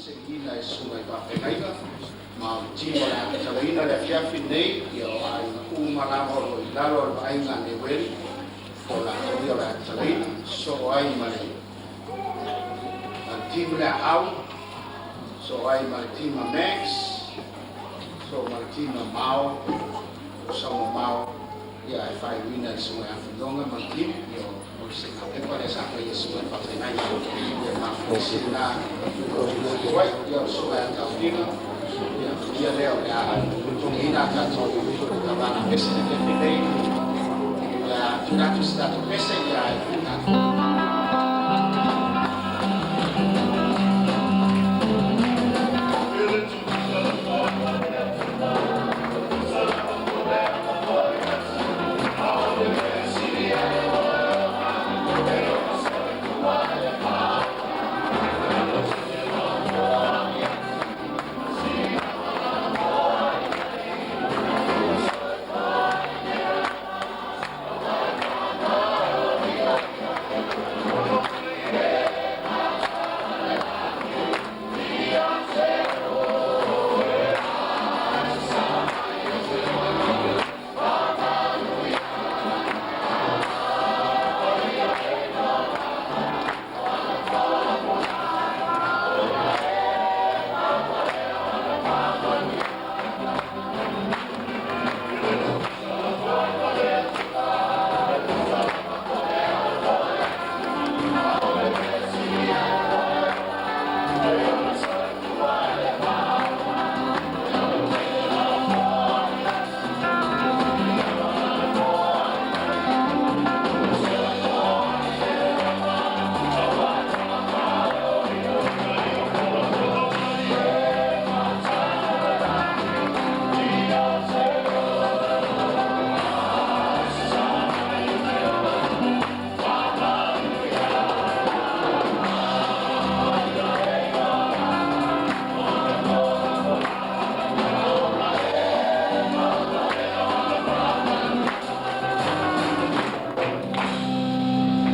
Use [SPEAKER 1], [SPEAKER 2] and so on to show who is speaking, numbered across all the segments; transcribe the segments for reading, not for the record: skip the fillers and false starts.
[SPEAKER 1] Seina e susuga i faafeagaiga ma o le team o le a tatalaina le afiafi lenei. Ia, o aiga uma lava o lo o i lalo o le vaaiga a Neueli, o latou ia o le a tatalaina sosoo ai ma le team le Aau, sosoo ai ma le team a Max, sosoo ma le team a Mao, o Sauma Mao, ia e faaiuina e le susuga ia Finoga ma le team. Ia, o le siiga pepa lea sa faia e susuga i faafeagaiga, ia mafuisi na tuai. Ia, o le susuga ia Tautiga, ia ia lea o le a totogiina a tatou tavana pese le afiafi nei. Ia, tuuina atu se tatou pese, ia e tuuina atu.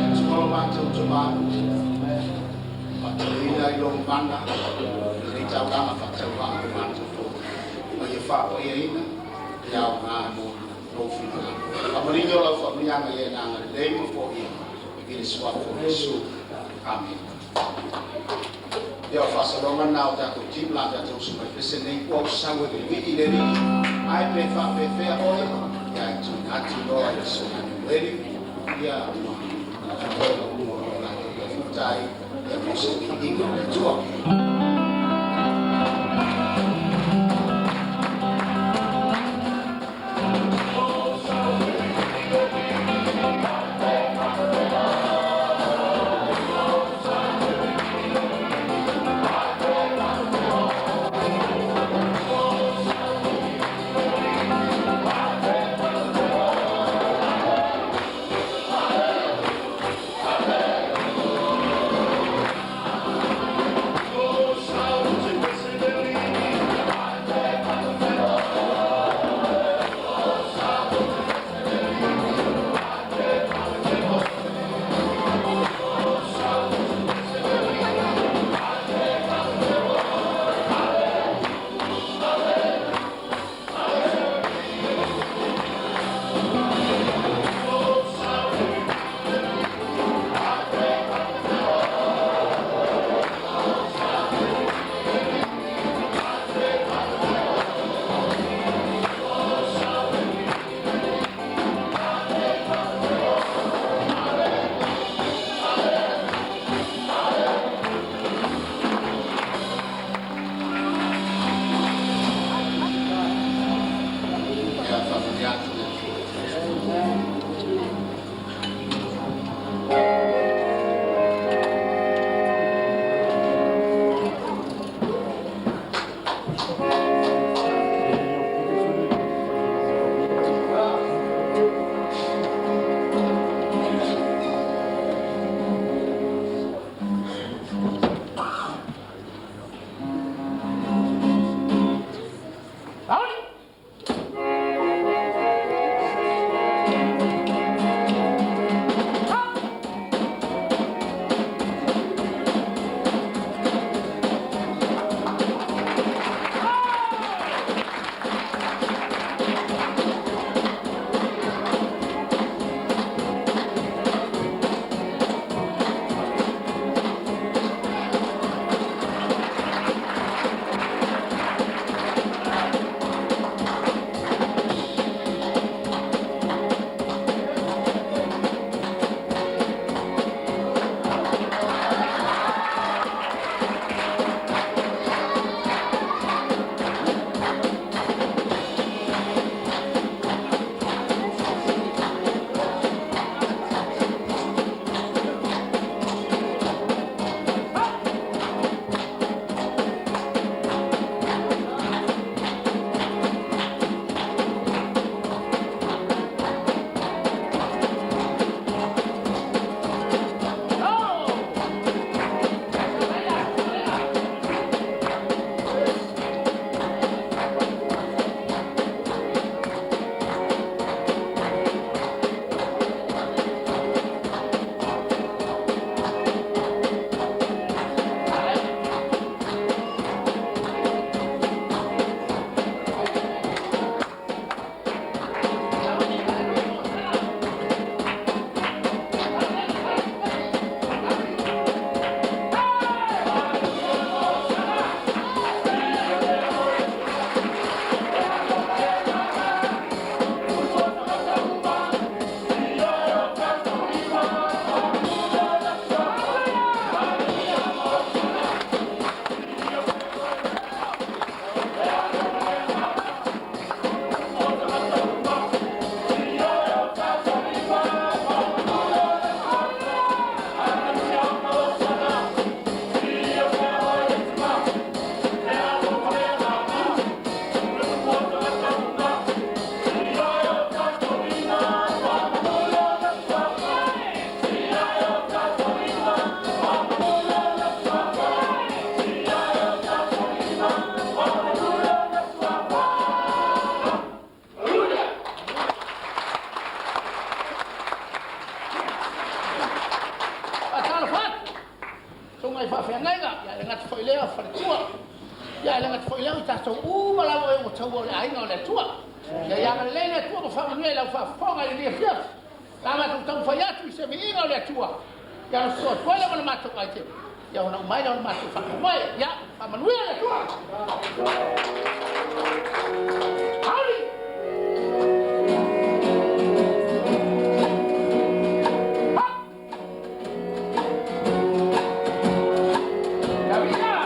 [SPEAKER 1] Atua lo matou Tama, faatauina i lou mana lenei taulaga faatauvaa o matou foi, ma ia faapaiaina ia aoga mo lou finagalo. Faamanino lau faamanuiaga i e agalelei ma foia i le suafa o Iesu. Amene. Ia, o faasaloga na o tatou team la tatou usu mai pese nei ua sau e vivii le alii ai pe faafefea oe, ia e tuuina atu loa i le susuga Neueli, ia ma tulaga uma o lo o latou tafuta ai, ia mo se viiga o le Atua. lea o faletua. Ia ae le gata foi i lea o i tatou uma lava o e ua taua o le aiga o le Atua. Ia ia agalelei le Atua ma faamanuia i lau faafofoga i lenei afiafi. O le a matou taumafai atu i se viiga o le Atua. Ia ona soso atu ai lea ma le matou aitemi. Ia ona uma ai lea o le matou faamoemoe. Ia faamanuia le Atua. Hauli! Ha! Ia viia!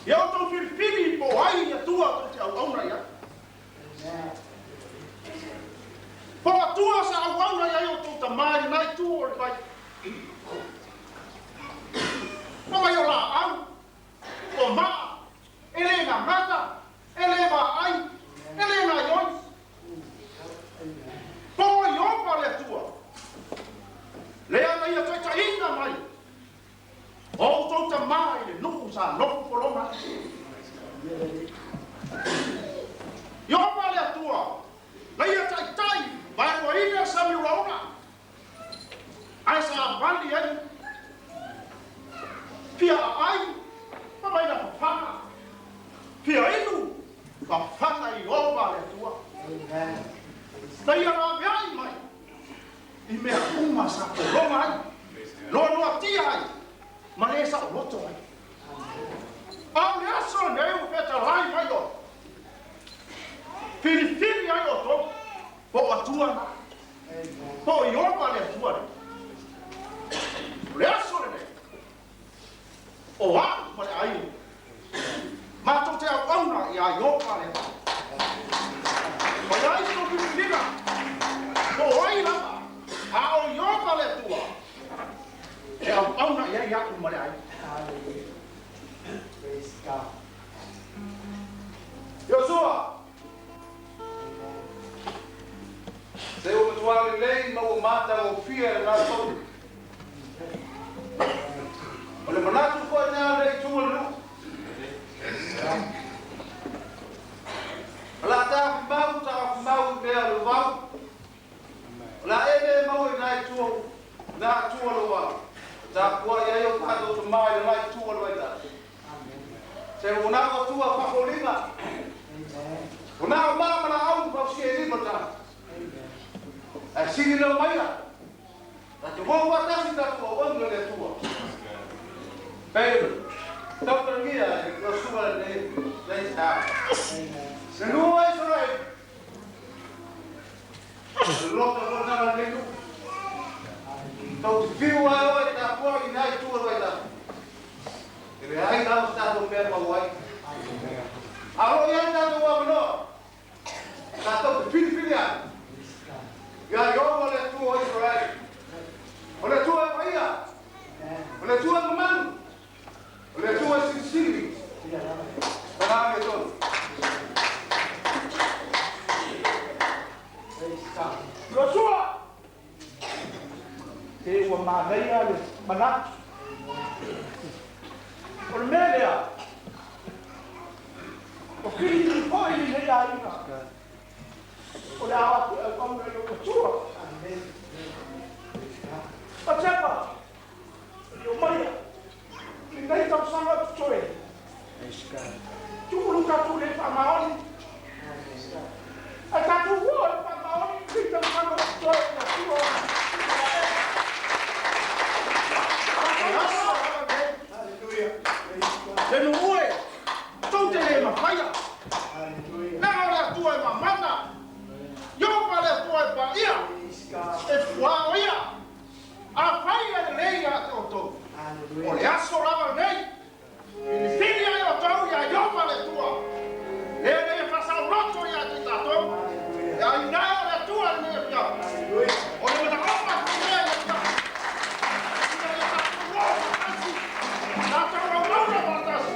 [SPEAKER 1] Ia outou filifili po o ai Atua tou te auauna i ai. Po o Atua sa auauna i ai outou tamā i lena itu o le vai. Fai mai o laau, o maa, e le gagata, e le vaai, e le gaioi. Po o Ieova le Atua, lea na ia taitaiina mai o outou tamā i le nuu sa nofo pologa ai. Ieova le Atua, na ia taitai vaeluaina le sami ulaula, ae savali ai fia aai ma maila fafaga, fia inu fafaga i Ieova le Atua. Na ia laveai mai i mea uma sa pologa ai, noanoatia ai, ma le saoloto ai. A o le aso lenei ua fetalai mai oe, filifili ai outou, po o Atua na, po o Ieova le Atua lea. O le aso lenei, o au ma le aiga, matou te auauna iā Ieova le Atua. Ua i ai se tou filifiliga, po o ai lava, a o Ieova le Atua, e auauna i ai au ma le aiga.
[SPEAKER 2] Iosua, se ua matua lelei ma ua matagofie lena tonu. O le manatu foi lena o le itu o le nuu. O le a tafimau, tafimau i mea o le vavau. O le a e le maua i na itu, na atua o le vavau. E tapuai ai o tatou tama i lena itu o le vaitasi. Se ua na o atua faafoliga. Ua na o maa ma laau ma fausia i lima o le tagata. Ae sili leo maia, ta te o faatasi tatou auauna i le Atua. Pei ona tautalagia e Iosua lenei taeao. Le nuu o Isaraelu, o le loto foi lena o lenei nuu. Tou te fiu ai oe e tapuai i na itu o le vaitasi. E leai lava se tatou mea e maua ai. A o lo o i ai tatou avanoa, tatou te filifili ai iā Ieova le Atua o Isaraele, o le Atua e paia, o le Atua e mamalu, o le Atua e silisili, ma na amiotonu.
[SPEAKER 1] Iosua! Pe ua manaia le manatu. O le mea lea, ua filifili foi lenei aiga, o le a o atu e auauna i ou atua. Patepa, lio maia, lenei tausaga o totoe, tuu lo tatou le faamaoni, ae tatou o i le faamaoni i lenei tausaga o totoe i le Atua o Isaraelu. Le nuu e, tou te le mafaia, leaga o le Atua e mamana, Ieova le Atua e paia, e fuao ia. Afai e lelei ia te outou, o le aso lava lenei, filifili ai outou iā Ieova le Atua, lea nei e faasaoloto ia te tatou, e ainae o le Atua lenei afiafi. O le manaoga foi lea i afiafi, ina ia tatou o faatasi, tatou auauna faatasi,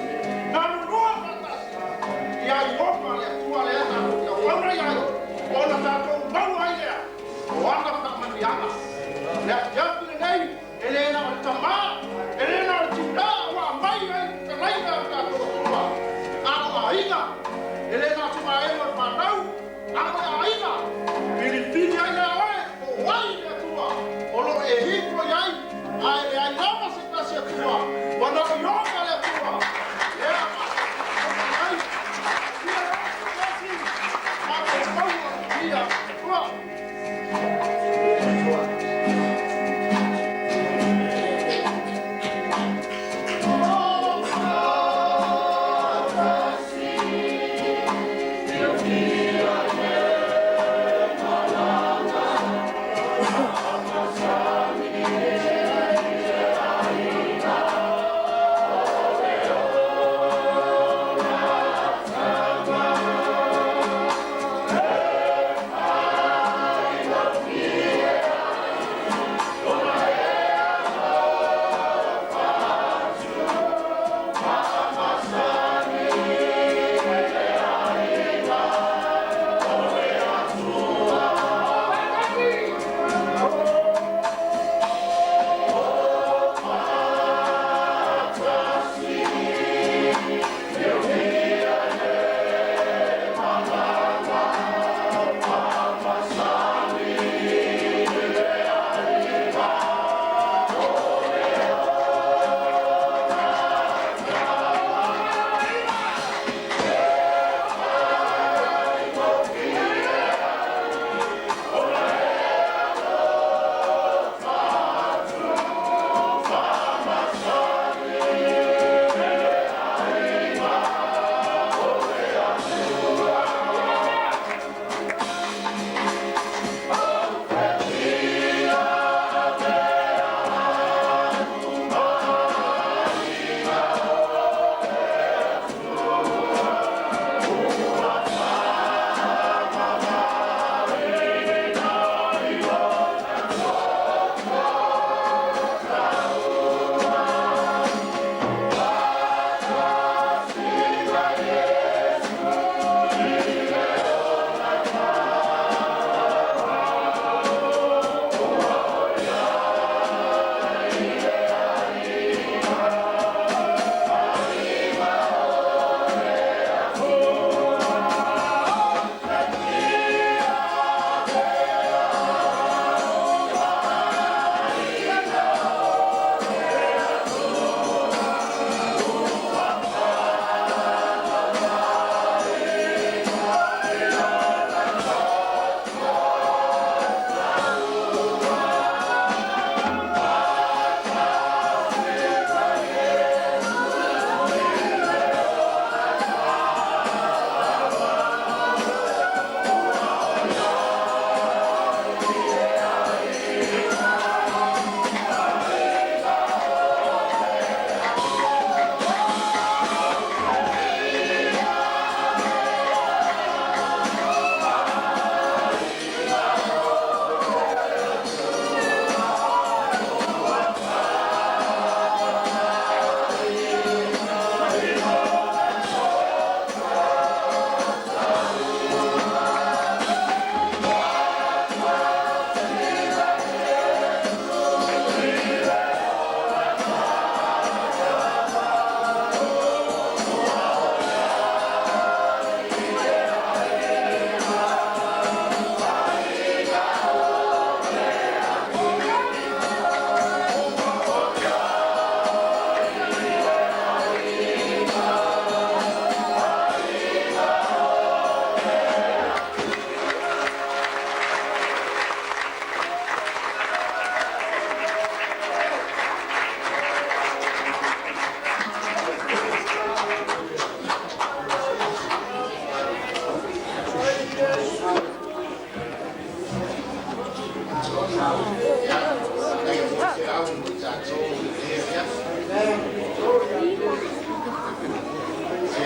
[SPEAKER 1] galulue faatasi iā Ieova le Atua lea tatou te auauna i ai, ona tatou maua ai lea o ana faamanuiaga. O le afiafi lenei, e le na o le tamā, e le na o le tinā ua aumai ai le fetalaiga a lo tatou Atua, a o aiga, e le na o se vaega o le fanau, a o le aiga. Filifili ai lea oe po o ai le Atua o lo o e hiko i ai, a e leai lava se tasi Atua, ua na o Ieova le Atua, lea matou te auauna i ai. Ia oe se tasi, matou maua manuia o le Atua.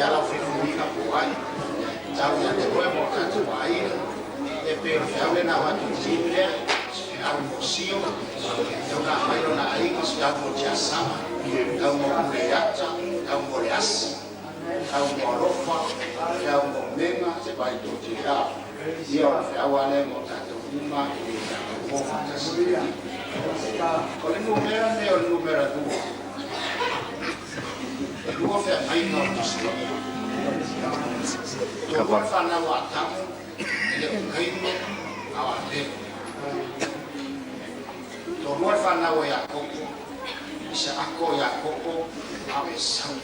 [SPEAKER 1] le ala o filifiliga po o ai. Tau ia te oe ma o tatou aiga. E pei o le feau lena o atu i le team lea, se feau mo Sio, e tau na aumai lona aiga, se feau mo Tiasama, feau mo Puleata, feau mo Leasi, feau mo Alofa, feau mo Mega, se vaitote a. Ia o le feau lava lea mo tatou uma i le tatou o faatasi i le Alii. O le numera lenei o le numera 2. E 2 feagaiga o le Tusi Paia. Toalua le fanau a Atamu, e le o Kaino a o Abelo. Toalua le fanau a Iakopo, Isaako o Iakopo a o Esau.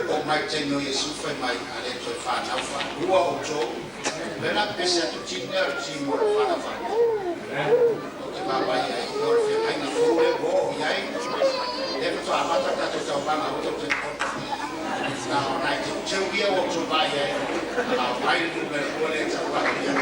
[SPEAKER 1] Oo mai le taimi o Iesu fai mai, a le toe fanau faalua outou, o lea la pepese atu team lea o le team o le fanau faalua. Ou te vaavaai i ai, o le feagaiga fou lea ua oo i ai, lea faatoa amata le tatou tauvaga, aua tou te na o nai teuteu ia ua outou vaai ai, a mai le numera 2 lea e tau atu ia.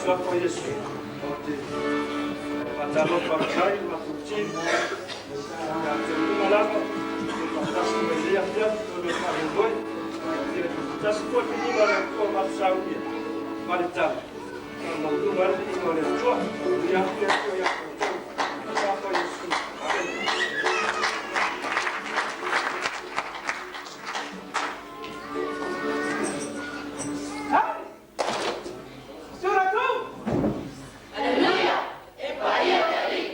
[SPEAKER 3] Suafa o Iesu, ou te faatalofa atu ai i le matou team ia te uma lava e faatasi mai lenei afiafi ona o le faamoemoe. Ia tasi foi le viiga o le Atua ma saunia ma le tala. Faamaualuga ai le viiga o le Atua. Faamanuia atu le Atua ia outou. Suafa o Iesu. Amene.
[SPEAKER 2] Sura tu!
[SPEAKER 4] Aleluia! E paia le Alii!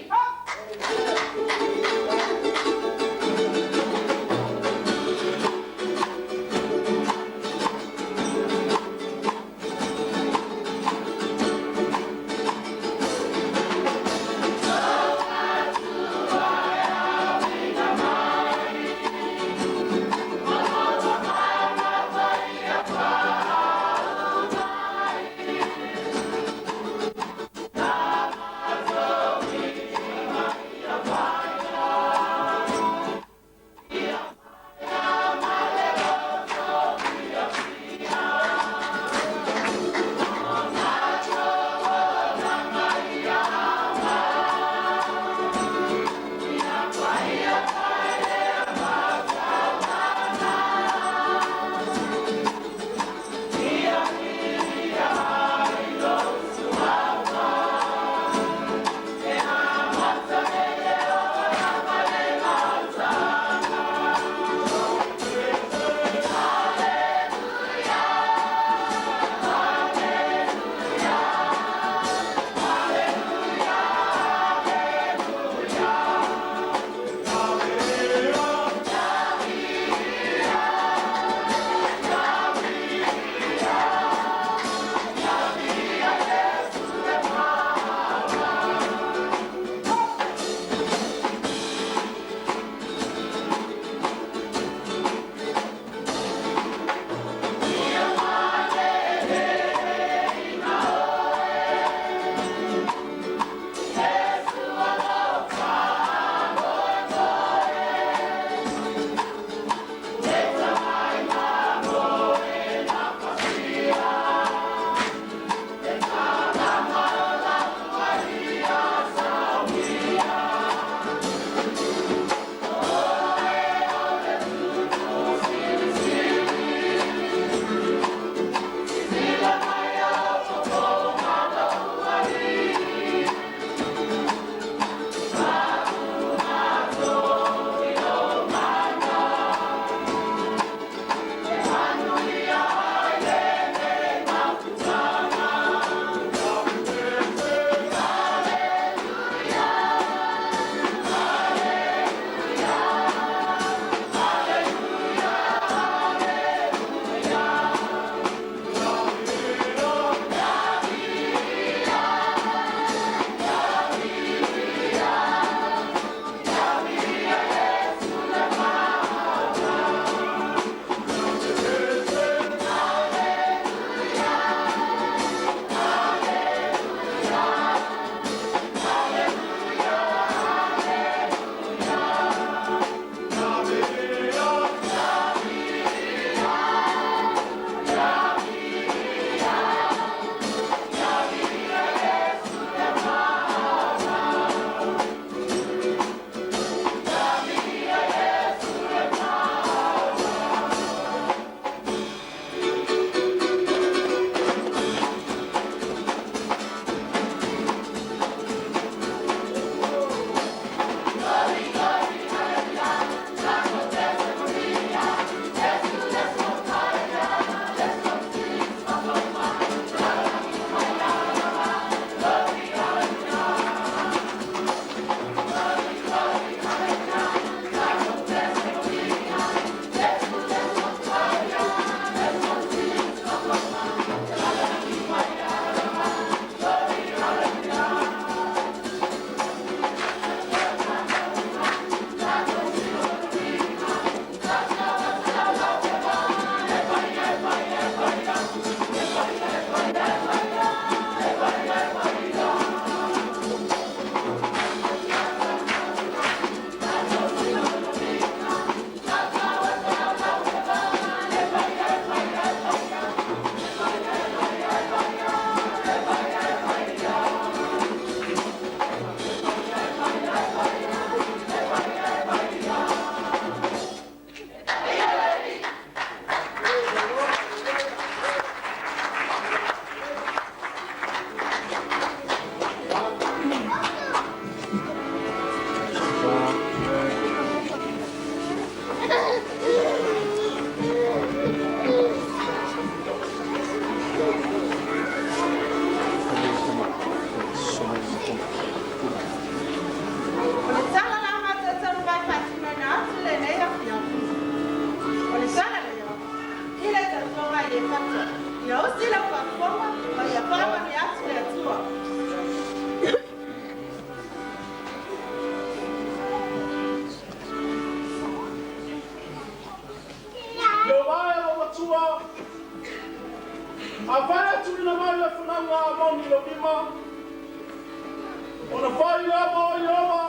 [SPEAKER 2] Ona fai lava o Ioba,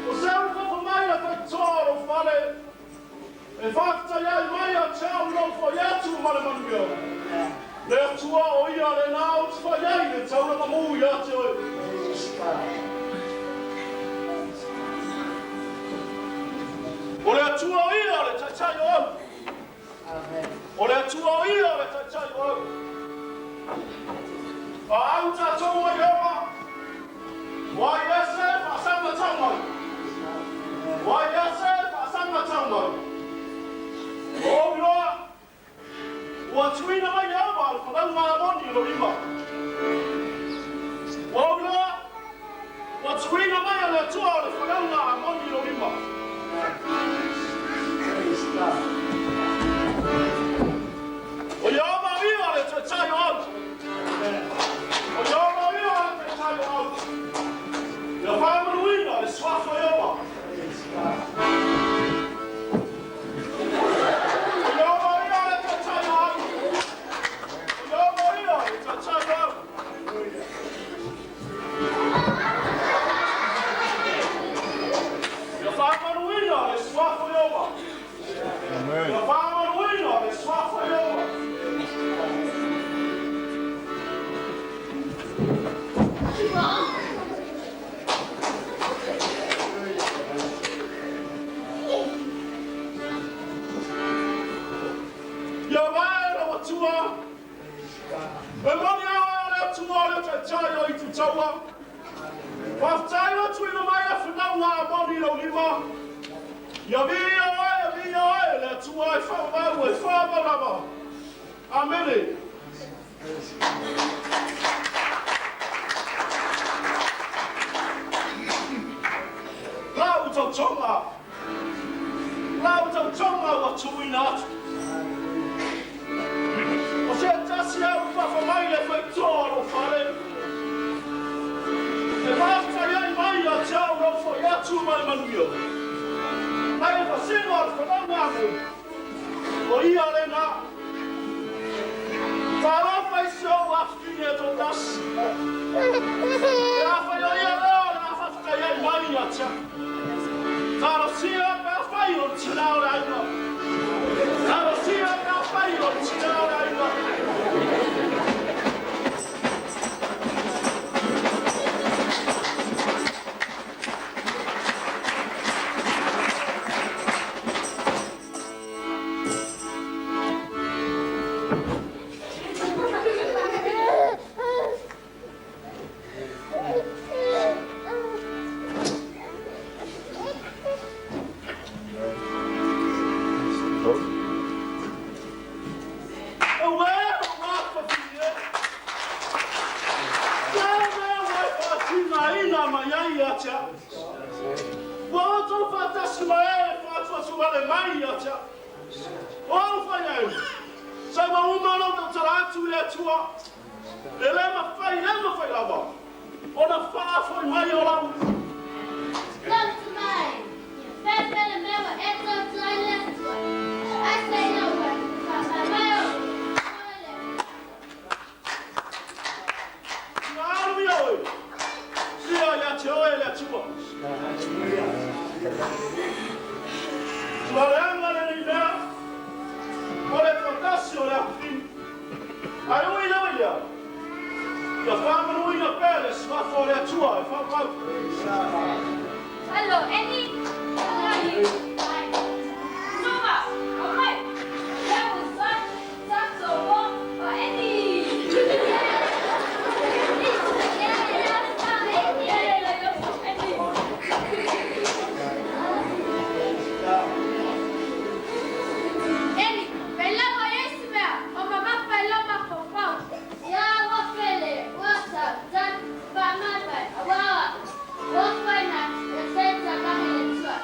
[SPEAKER 2] o se au fofo mai le faitoa o lou fale, e faafetai ai mai ia te au lou foi atu ma le manuia. Le Atua o ia lena ou te fai ai le taulaga mu ia te oe. O le Atua o ia le taitai o au. O le Atua o ia le taitai o au. A au tatou o Ioba, ua ai ese faasaga tau mai. Ua ai ese faasaga tau mai. O ou iloa, ua tuuina mai Ioba le fanauga a Amoni i lou lima. Ua ou iloa, ua tuuina mai e le Atua le fanauga a Amoni i lou lima. O Ioba o ia le taitai o au. O Ioba o ia le taitai o au. Ia faamanuina le suafa o Ioba. O Ioba o ia le taitai o au. O Ioba o ia le taitai o au. Ia faamanuina le suafa o Ioba. Ia faamanuina le suafa o Ioba. Ia vae lau Atua, e moni a oe o le Atua o le taitai o itu taua. Faafetai ua tuuina mai le fanauga a Amoni i lou lima. Ia viia oe, ia viia oe, le Atua e faamau, e faamau lava. Amene. Lau tautoga, lau tautoga ua tuuina atu. O se tasi au fafa mai le faitoa o lou fale. E faafetai ai mai ia te au lou foi atu ma le manuia. Mai e fasino o le fanauga a Amoni. O ia lena. Talofa i si ou afafine e toatasi. E afai o ia lea o le a faafetai ai mai ia te au. Talosia pe afai o le tina o le aiga. Talosia pe afai o le tina o le aiga. Auē lou afafine e! O le a le mea ua e faatigaina mai ai ia te au? Ua outou faatasi ma e e faatuatuale mai ia te au. O au fai ai, se ua uma lou tautala atu i le Atua, e le mafai, le mafai lava ona faafoi mai o lau.
[SPEAKER 4] Tautu mai, ia faipea le mea ua e tautu ai le Atua. Ae se ina ua faamai o oe le
[SPEAKER 2] Na alu ia oe, sia ia te oe le Atua. Ua leaga lenei mea, o le toatasi o le afafine. Ae ui lea i lea, ia faamanuina pea le suafa o le Atua e faamau.
[SPEAKER 4] Hello, Annie. How are you? Nova, oh my. That was fun. That's so warm. Oh, Annie. Yeah, Annie, pela mo yesu mea, o mama pela mafofau. Ya wafele, wasa, zan, pa mapa, awawa, wafaina, ya seta kahele tua.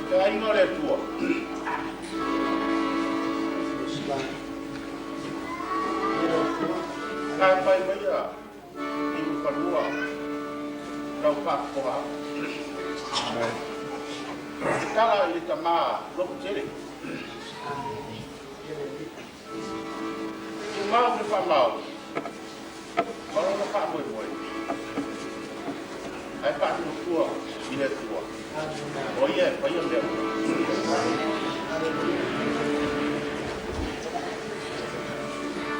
[SPEAKER 1] Le aiga o le Atua. Taepae maia i Ulufalua lau faafofoga au. E tala i le tamā lototele. Tumau le faamaoni ma lona faamoemoe, ae faatuatua i le Atua, o Ia e faia mea uma.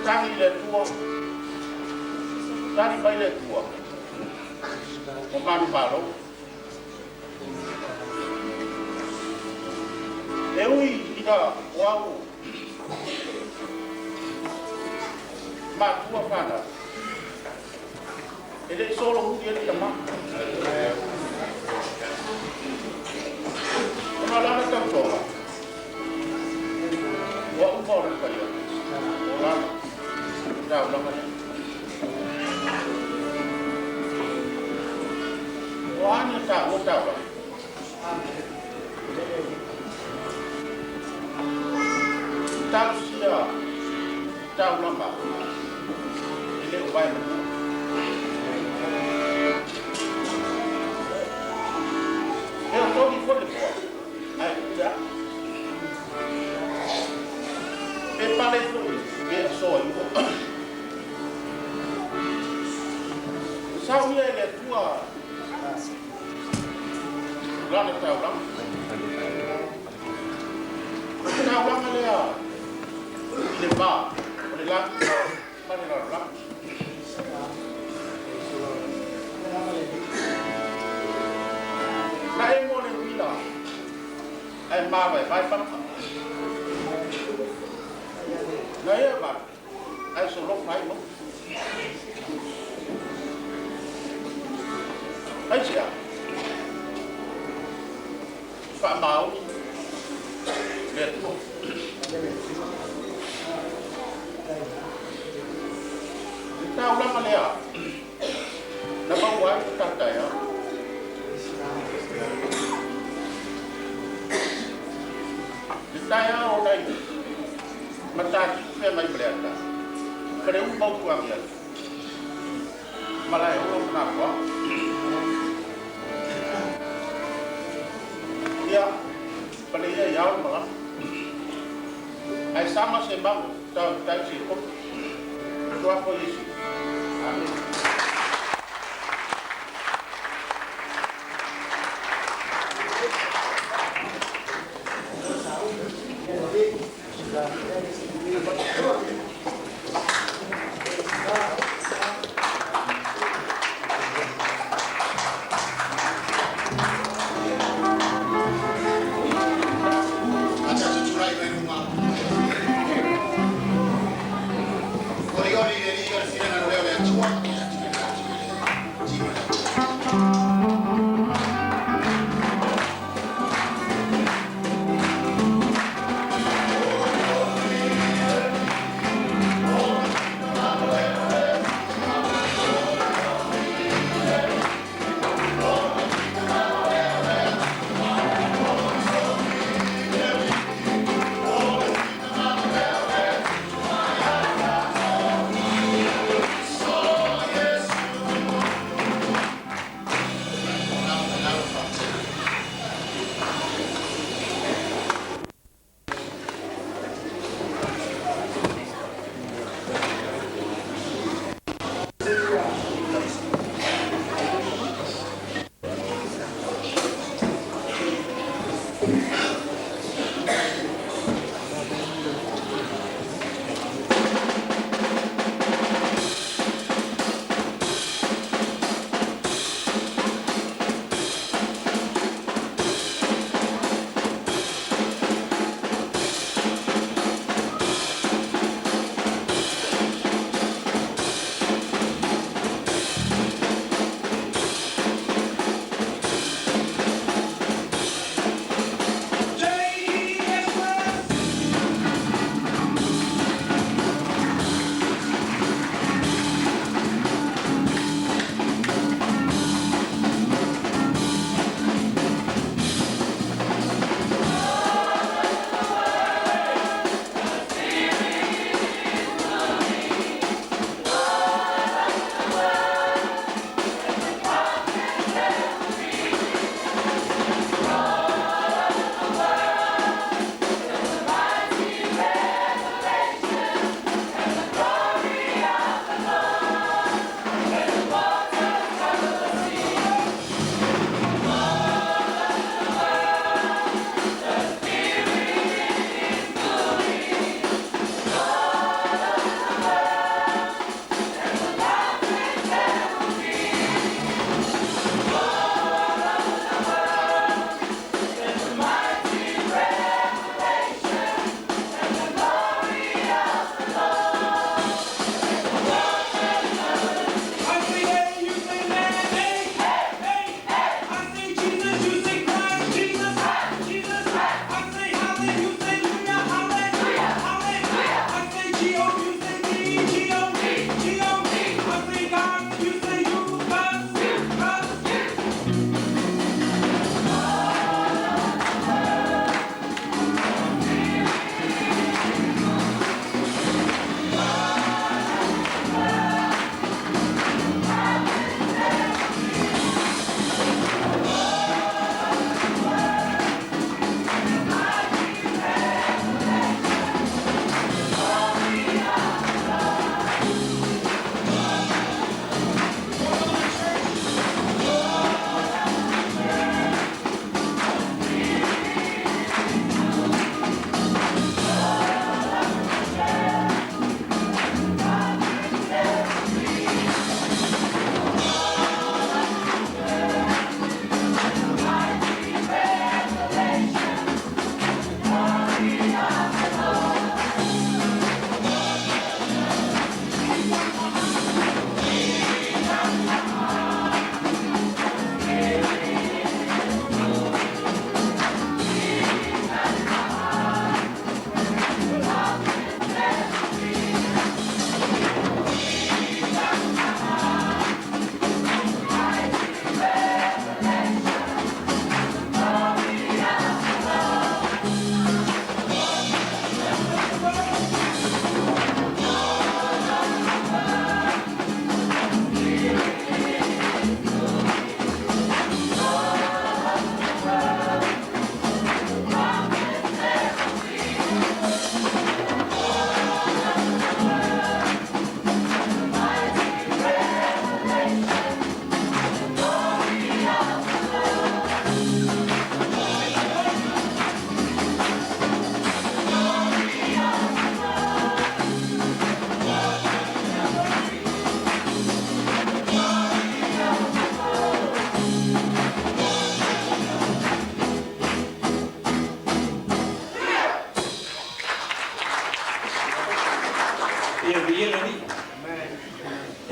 [SPEAKER 1] Tagi i le Atua, tali mai le Atua, o manumalo. E ui ina o au matua fanau, e le i solohuli ai le tamā. Ona o lana tautoga, ua uma ona faia, o lana taulaga lea. O a ni a taua taulaga? Talosia taulaga e le o vae manua. E otogi foi le moa, ae pule aʻu. Pe pale foi pe asoa i ua. Sauia e le Atua lana taulaga. O le taulaga lea i le va o le lagi ma le lalolagi. Na emo le uila ae mavaevae falaga. Na ea valu ae solofa ai mauga. Aisea? Faamaoni le Atua. Le taulaga lea na maua ai le taetaeao. Le taeao o nai Mataniu feagai ma le ata, Faleu ma Utuagiagi, Malaeola ma Nafoa. Ia, pale ia i ao le malama. Ae sama se mago tau se poto. Suafa o Iesu. Amene.
[SPEAKER 5] A tatou tulai mai luma. Olioli le Alii o le finagalo.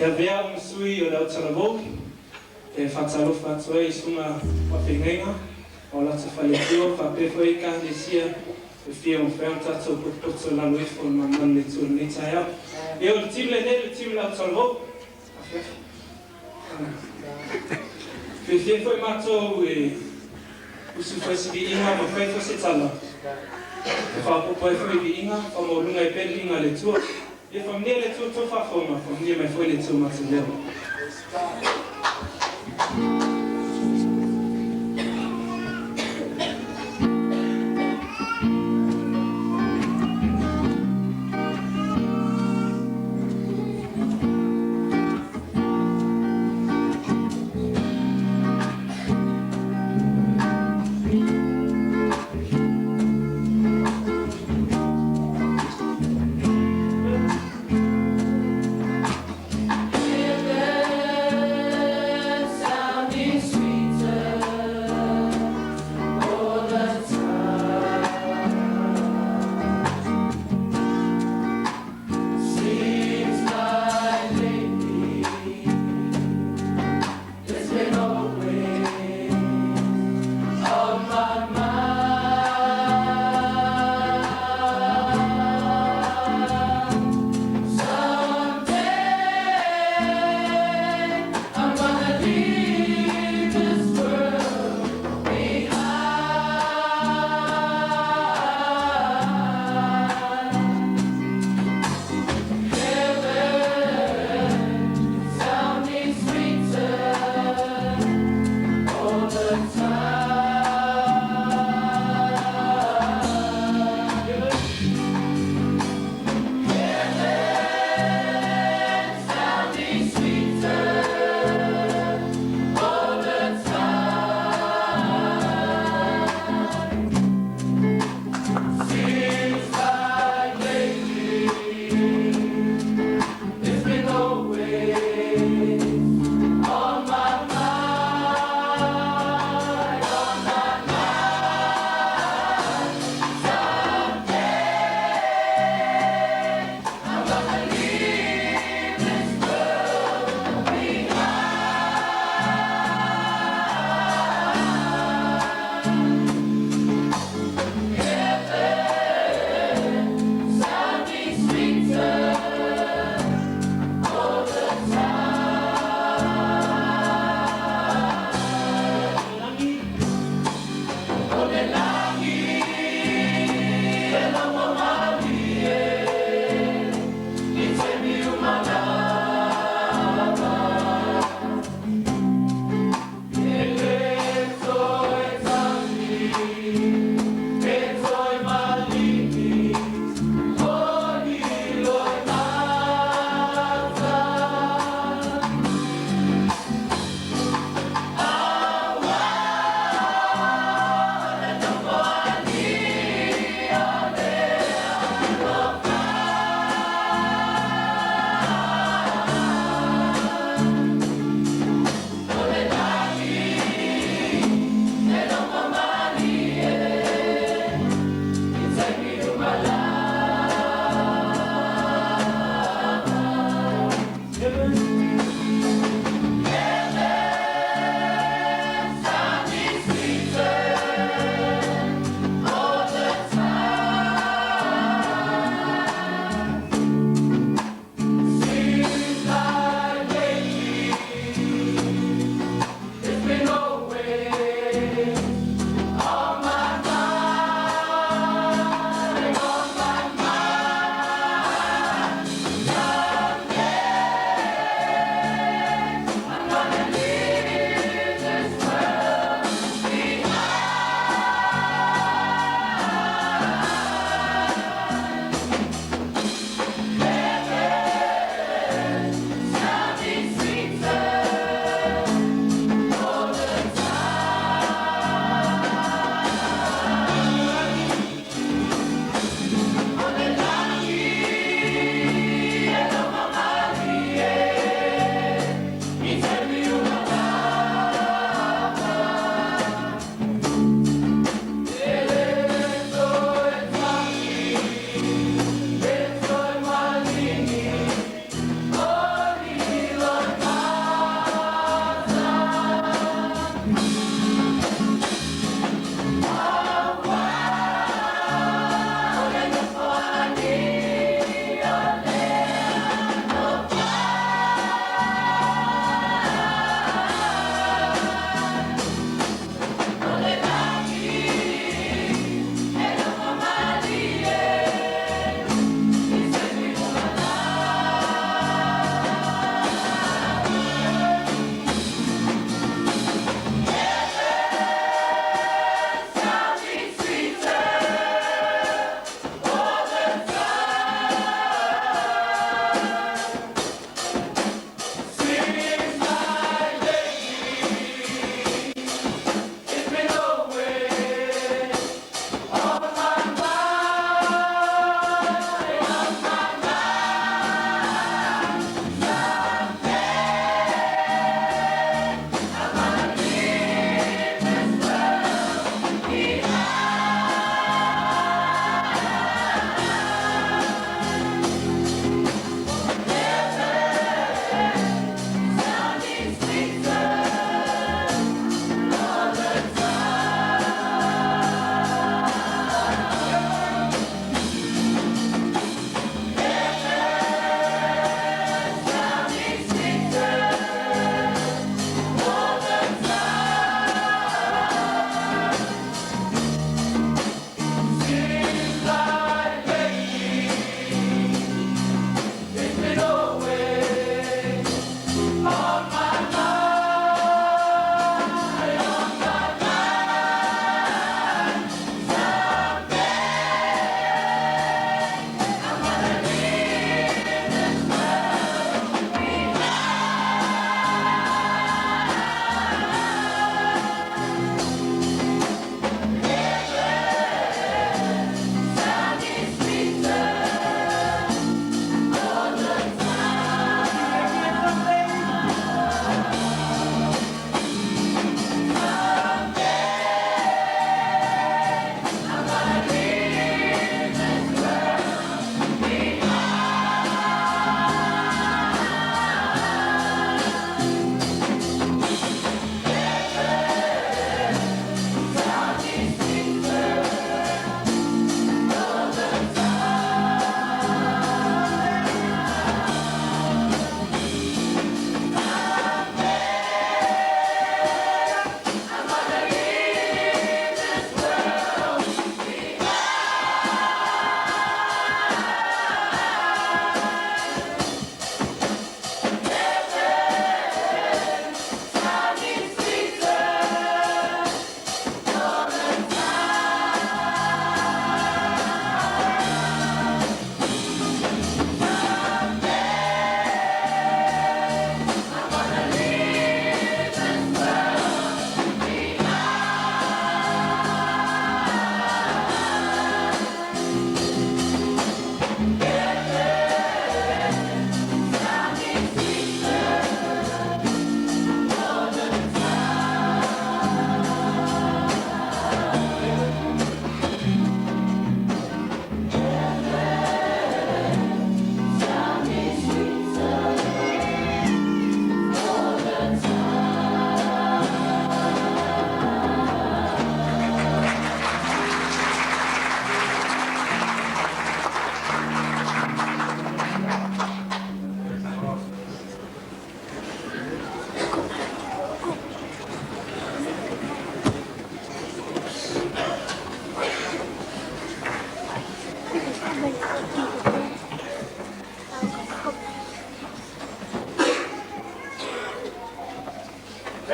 [SPEAKER 6] E avea au ma sui o le au talavou e faatalofa atu ai i susuga faafeagaiga ma o latou faletua faapea foi Ekalesia e fia mafai ona tatou potopoto i lalo ifo o le manumanuga o le Atua i lenei taeao. Ia o le team lenei o le team o le au talavou. Afiafi. Fiafia foi matou e usu fai se viiga ma fai foi se tala e faaopoopo ai foi viiga, faamaualuga ai pea le viiga a le Atua. Ia faamanuia le Atua tou faafofoga, faamanuia mai foi le Atua matou leo.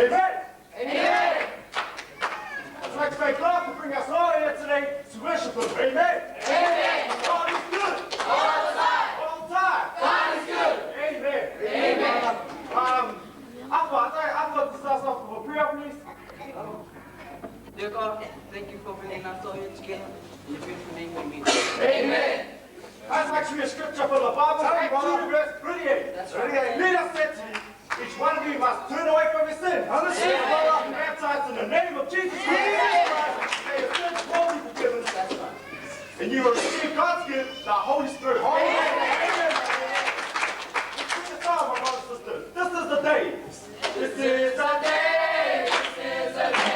[SPEAKER 3] Amen. Amen. I'd like to thank God for bringing us all here today to worship Him. Amen. Amen. God is good. All the time. All the time. God is good. Amen. Amen. I'd like to start off with a prayer, please.
[SPEAKER 7] Dear God, thank you for bringing us all here together. In your beautiful name we meet.
[SPEAKER 3] Amen. That's actually a scripture from the Bible, Acts 2, verse 38.
[SPEAKER 7] That's right.
[SPEAKER 3] Let us say to you, each one of you must turn away from your sin. And be baptized in the name of Jesus Christ, and your sins will be forgiven.
[SPEAKER 7] That's right.
[SPEAKER 3] And you will receive God's gift, the Holy Spirit. Amen. Sing the song, my brothers and sisters. This is the day. This is the day. This is the day.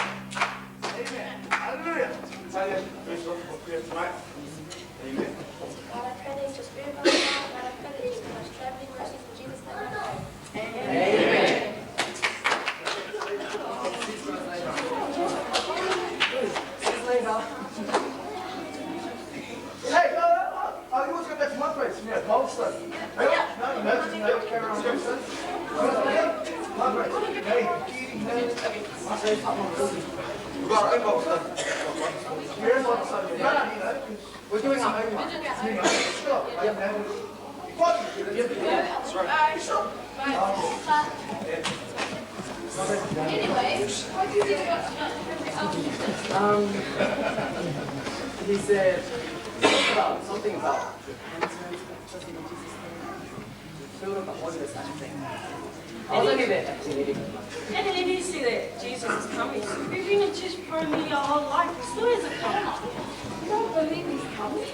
[SPEAKER 3] Amen. Hallelujah. Tanya, finish off for prayer tonight. Amen.
[SPEAKER 8] God, I pray that your spirit on us. God, I pray that you give us traveling mercies in Jesus' name I pray.
[SPEAKER 7] Amen.
[SPEAKER 2] Hey, you want to go back to my place? Yeah, Milestone. Hey, no, no, no, carry on. My place. Hey, We've got our own Milestone. We're in Milestone. No, no, you know,
[SPEAKER 7] We're doing our own one.
[SPEAKER 2] Sure. What?
[SPEAKER 7] That's right.
[SPEAKER 2] Sure.
[SPEAKER 4] Anyway, what do you think about
[SPEAKER 7] He said something about repentance, baptism in Jesus' name, filled with the Holy Ghost, I think. I was only there actually.
[SPEAKER 9] And then he said that Jesus is coming. We've been in church for nearly our whole life. He still hasn't come.
[SPEAKER 4] You don't believe he's coming?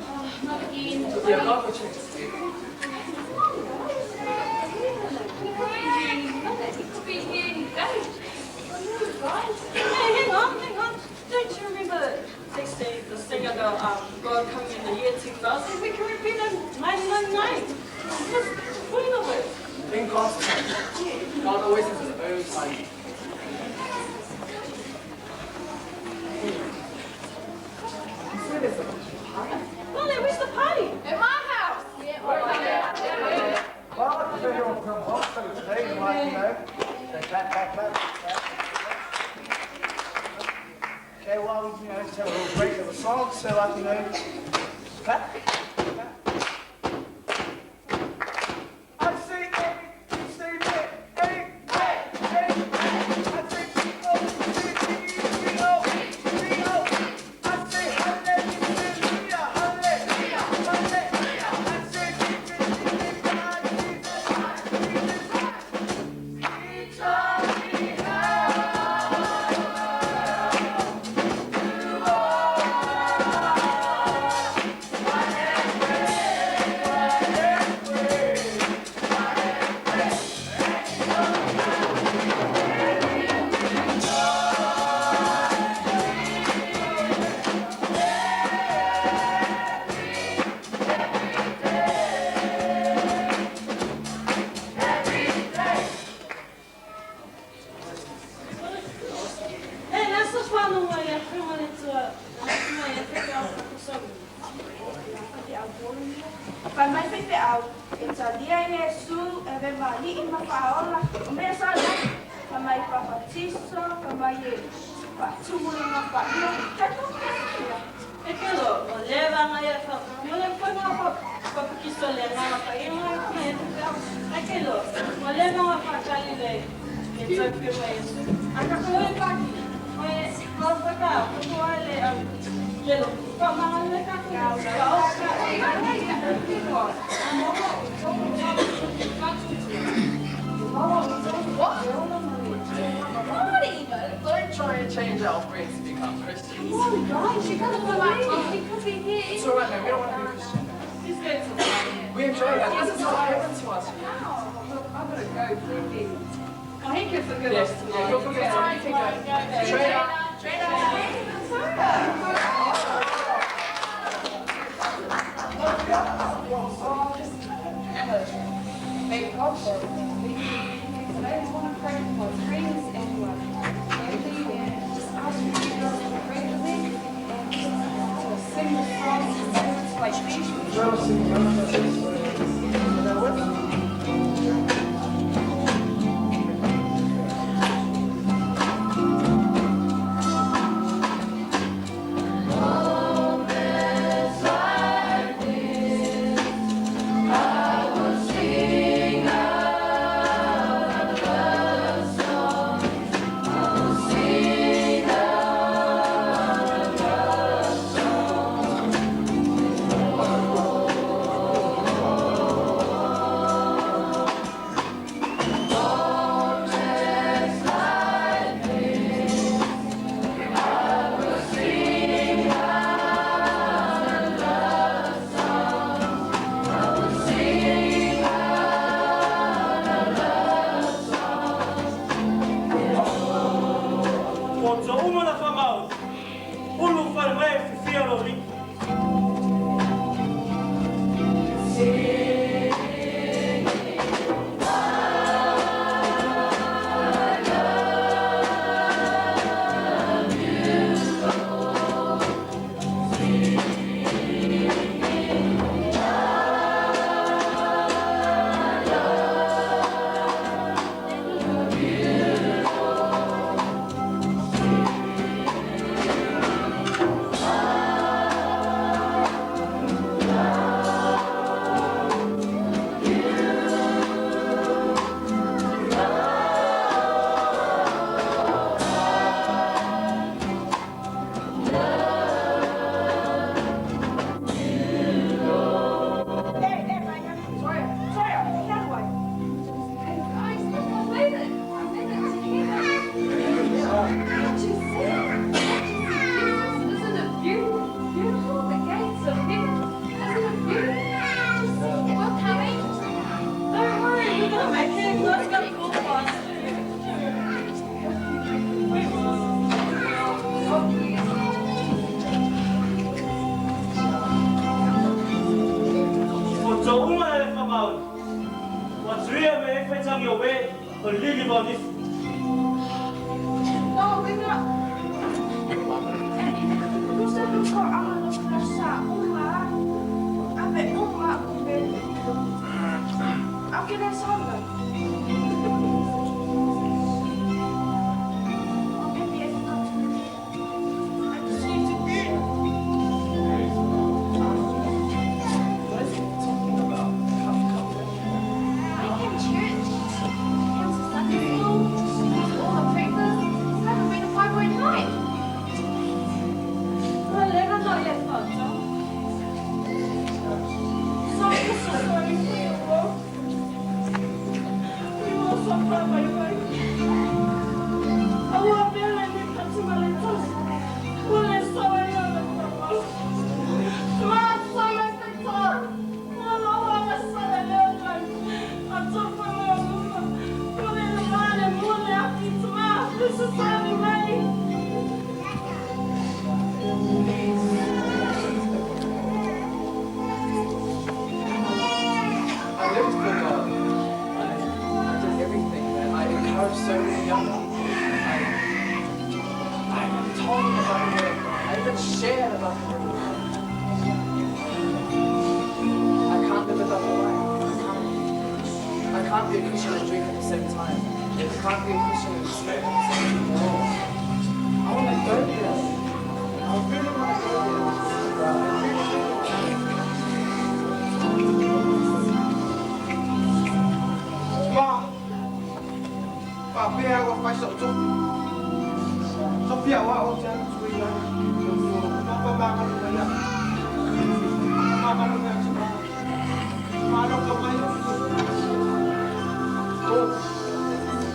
[SPEAKER 4] Oh, not again.
[SPEAKER 7] Yeah, God will change.
[SPEAKER 4] He could be here any minute. He could be here any day. I know, right?
[SPEAKER 9] Hey, hang on, hang on. Don't you remember they say the thing about God coming in the year 2000? We can repeat in 999. What's the point of it?
[SPEAKER 7] In God's time. God always has his own time. You said there's a party.
[SPEAKER 9] Well, then where's the party?
[SPEAKER 4] At my house. Yeah.
[SPEAKER 2] Well, I'd like to thank everyone for coming home study today. And like, you know, say clap, clap, clap, clap. Okay, well, you know, let's have a little break of a song. So, like, you know, clap, clap. I say A, you say B, A, A, A, A. I say B, O, C, B, B, O, B, O. I say hallelujah, hallelujah, hallelujah. I say B, B, B, B, I, Jesus, Jesus. He taught me how to walk.
[SPEAKER 9] Hey, that's the fun way. I feel like it's a
[SPEAKER 8] Fai mai fai au, e talia Iesu, e ve mali i mawhaola, o mea sa nei, fa mai whawhatiso, fa mai e whatumuri ngā whaio, ka tō kia.
[SPEAKER 9] E kelo, o lewa ngā ia whaka, mo le koe ngā whakakiso le ngā whaka i ngā whaka e te peo. E kelo, o lewa ngā whakali le e tau pio Iesu. A ka koe paki, o e ngā whaka, o koe le kelo, ka mga le ka ka o ka
[SPEAKER 7] What?
[SPEAKER 4] Party, but
[SPEAKER 7] Don't try and change our friends to become Christians.
[SPEAKER 4] Come on, guys, you gotta believe. He could be here.
[SPEAKER 7] It's alright, man. We don't want to be Christian.
[SPEAKER 9] He's going to
[SPEAKER 7] We enjoy that. This is what happened to us.
[SPEAKER 4] Look, I'm gonna go quickly.
[SPEAKER 9] Oh, he can forgive us
[SPEAKER 7] Yeah,
[SPEAKER 9] tomorrow.
[SPEAKER 7] he'll forgive us.
[SPEAKER 9] Go, go.
[SPEAKER 7] Trainer.
[SPEAKER 4] Trainer.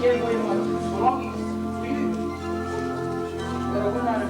[SPEAKER 7] Gave away my belongings for you. But I wouldn't have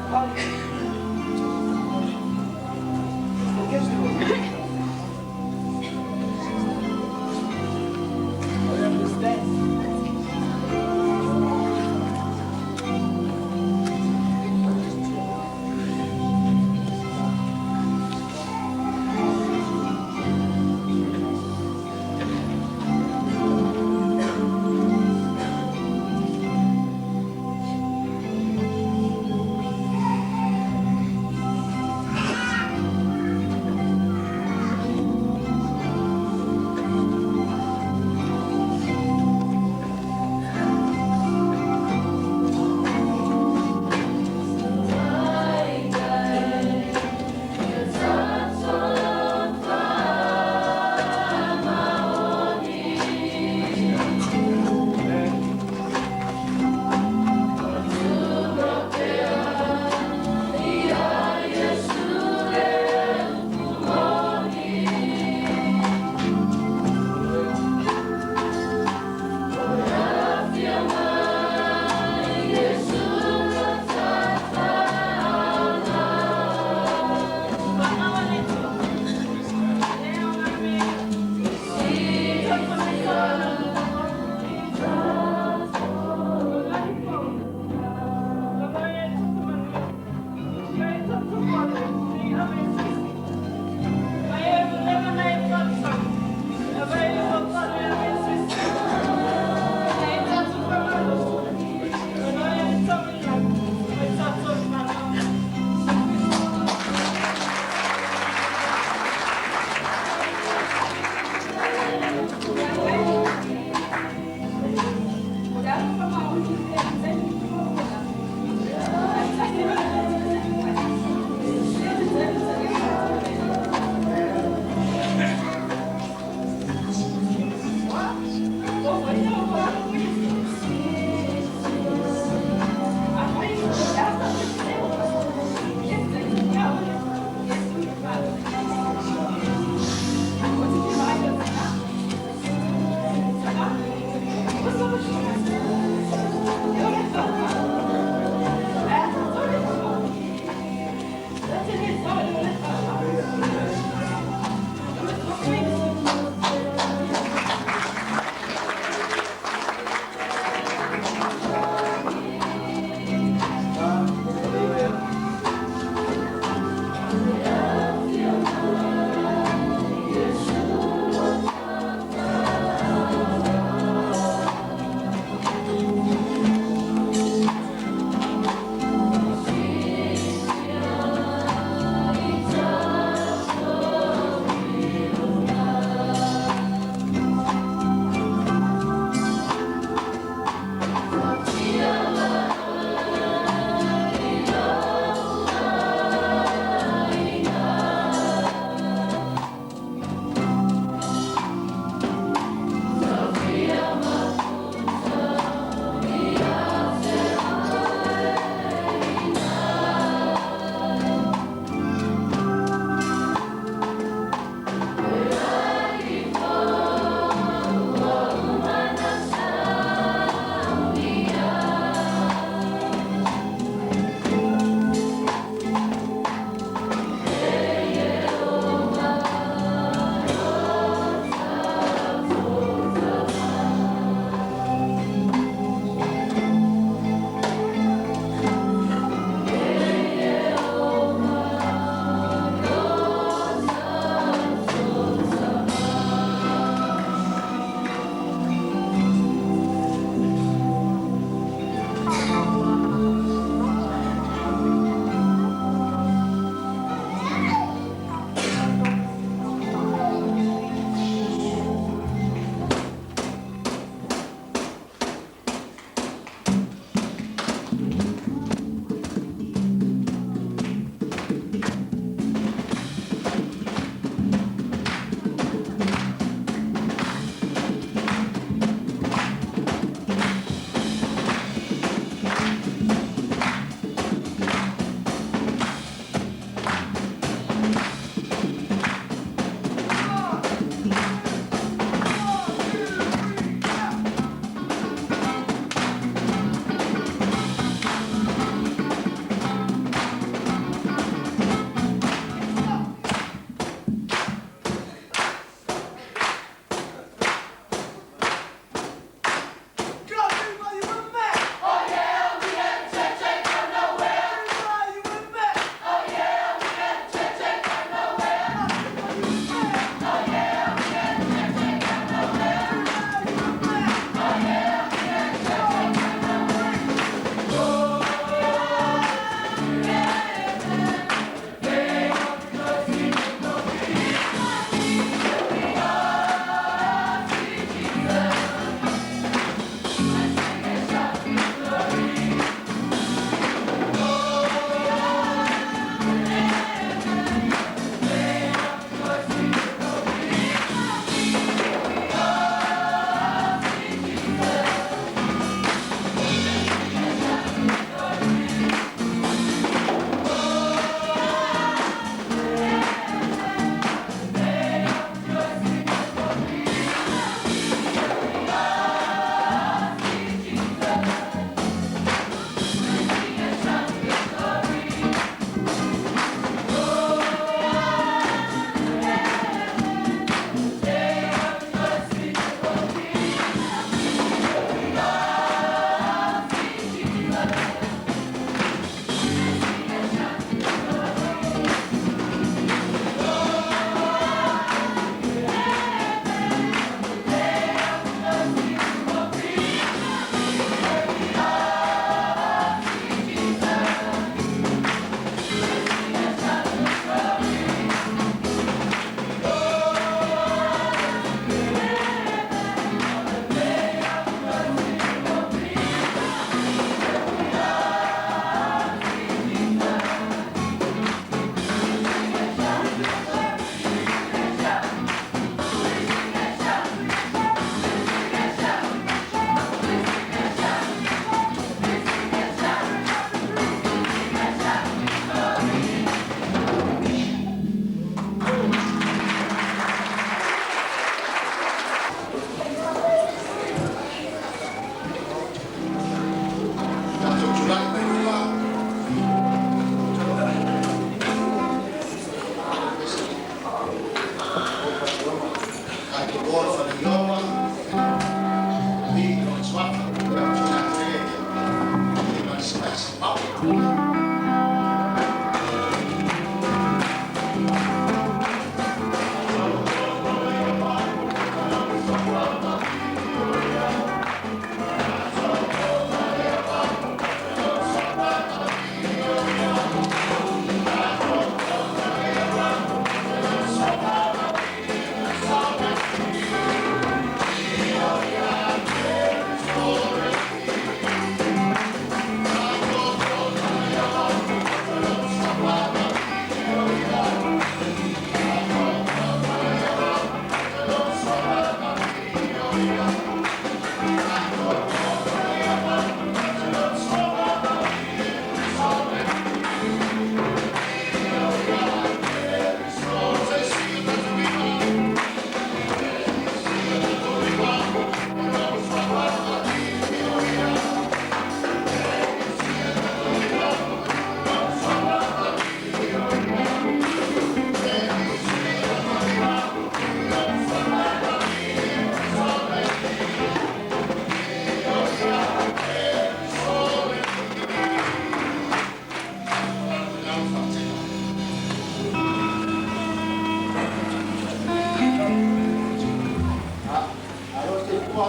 [SPEAKER 10] Le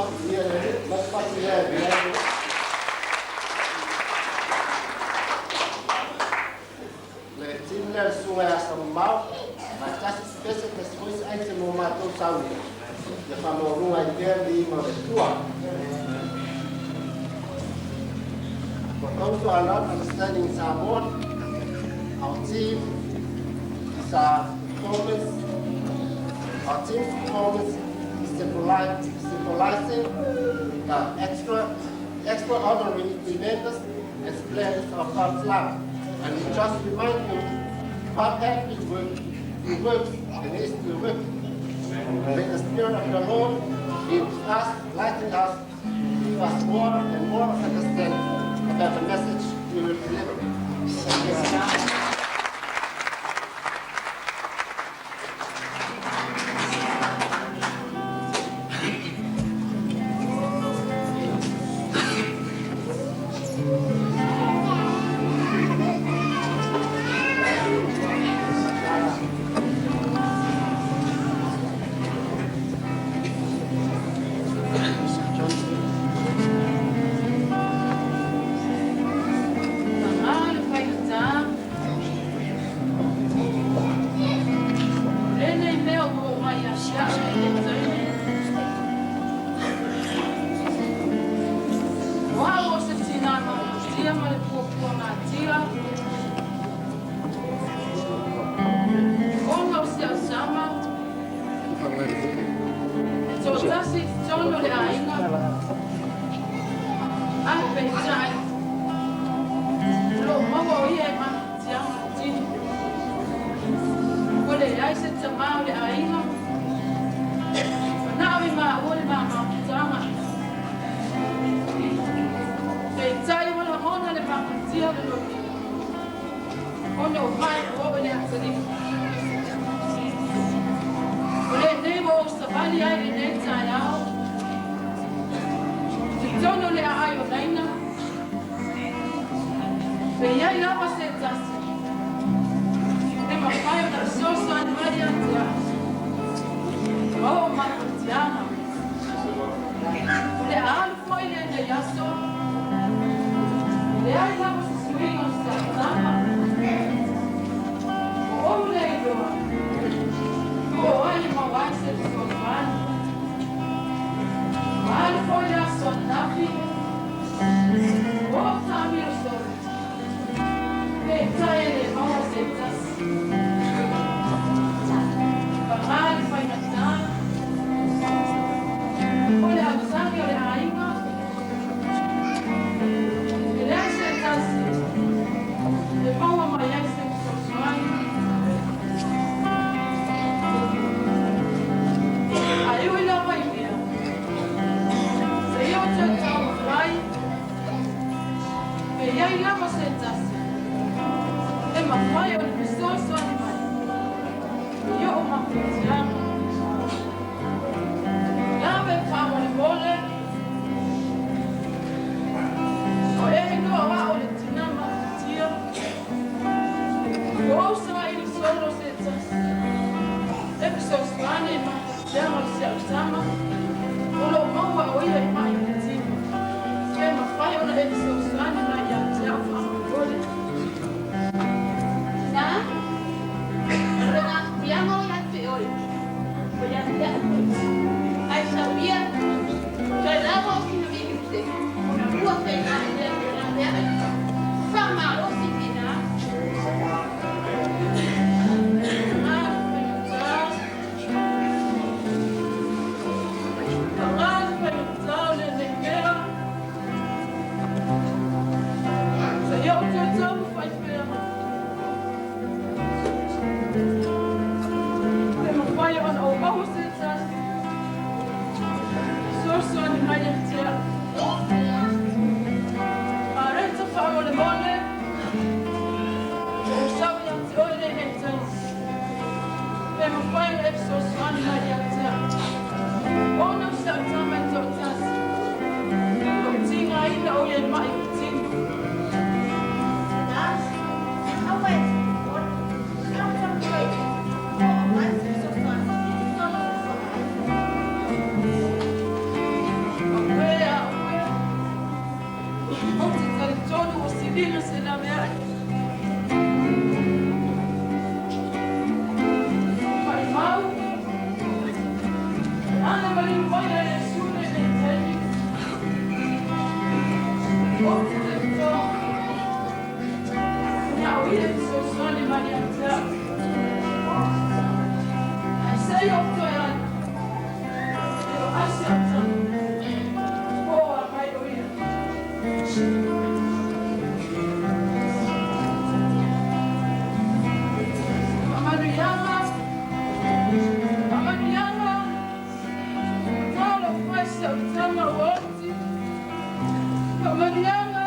[SPEAKER 10] team le suga ya sa mau ma tasi spese te scois ai se mo matou sauni. Le whamorunga i pēr li ma le tua. For those who are not understanding Samoan, our team is our performance. Our team's performance is symbolizing the extraordinary, tremendous, and splendor of God's love. And we just remind you, God has been working, He works, and is still working. May the Spirit of the Lord be with us, lighten us, give us more and more understanding about the message we will deliver. Thank you.
[SPEAKER 9] fesoasoani mai ia te au. Ae se i ou toe alu, e o ai si au tama, poa mai o ia. Faamanuiaga, faamanuiaga, talofa e si au tama ua oti. Faamanuiaga.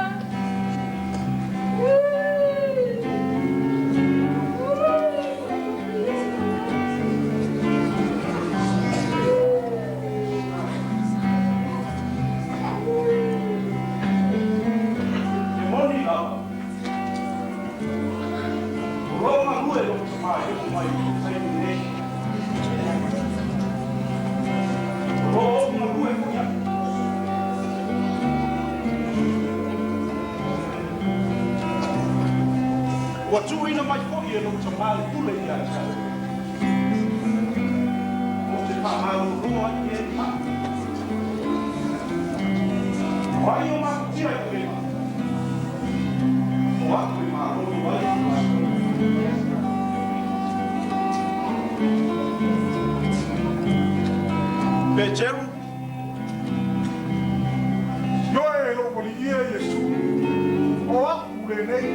[SPEAKER 2] E moni lava, o loo galue lou tamā e oo mai i le taimi lenei. O loo ou galue foi au. Ua tuuina mai foʻi e lou tamā le pule ia te au. Ou te faamalōlō ai i e maa. O ai o mafutia i avega, o aku e malolo ai i latou.
[SPEAKER 11] Peteru. Ioe e lou alii e Iesu, o a'u lenei.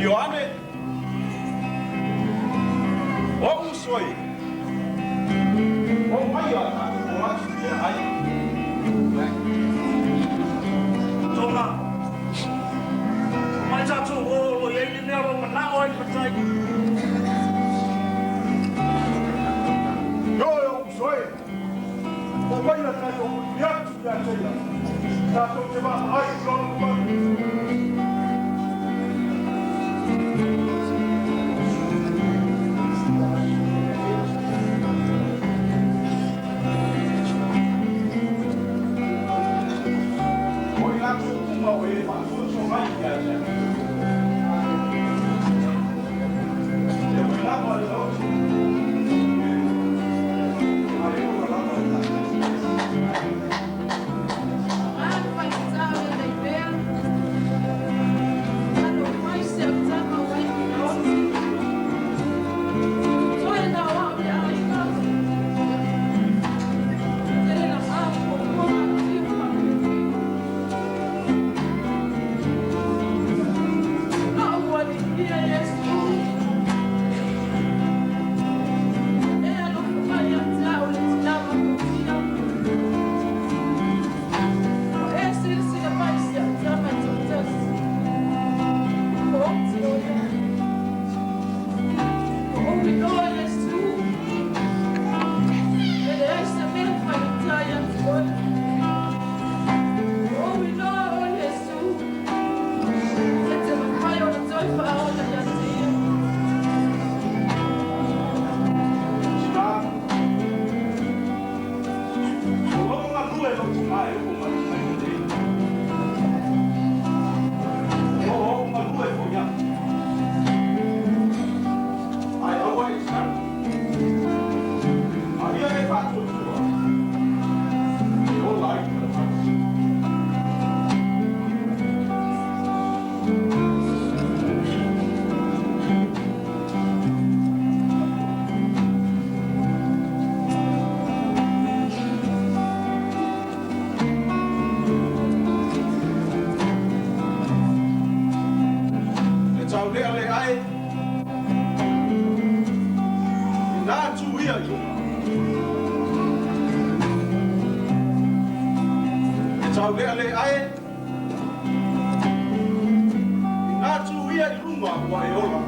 [SPEAKER 2] Ioane, o uso e, o mai a tatou o atu ia ai.
[SPEAKER 3] Toma, mai tatou o lo i ai le mea o lo manao ai le matai.
[SPEAKER 11] Ioe o uso e, o mai a tatou mulimuli atu ia te ia, tatou te vaavaai i lona mamalu.
[SPEAKER 2] O i latou uma o e faatuatua mai ia te au. E ui lava le loto, ae ola lava le lagi.
[SPEAKER 9] Alu faigata o lelei pea. Talofa mai si au tama ua iu ina oti. Toe na o au le aiga. Tele na mapuapua afifio ma faapipii. Lou alii e Iesu. E alofa mai ia te au le tinā matautia. Ua e silasila mai i si au tama e toatasi. Ua oti o ia. Ua ou iloa Iesu. E leai se mea e faigata ia te oe. Ua ou iloa o Iesu. E te mafai ona toe faaola ia te ia.
[SPEAKER 2] Tina, o loo galue lou tamā e oo mai i le taimi lenei. O loo ou galue foi au. Ae aua e tatalo. A ia e faatuatua, e ola ai le talatala. E taulealea e, inā tu ia i luga. E taulealea e, inā tu ia i luga ua e ola.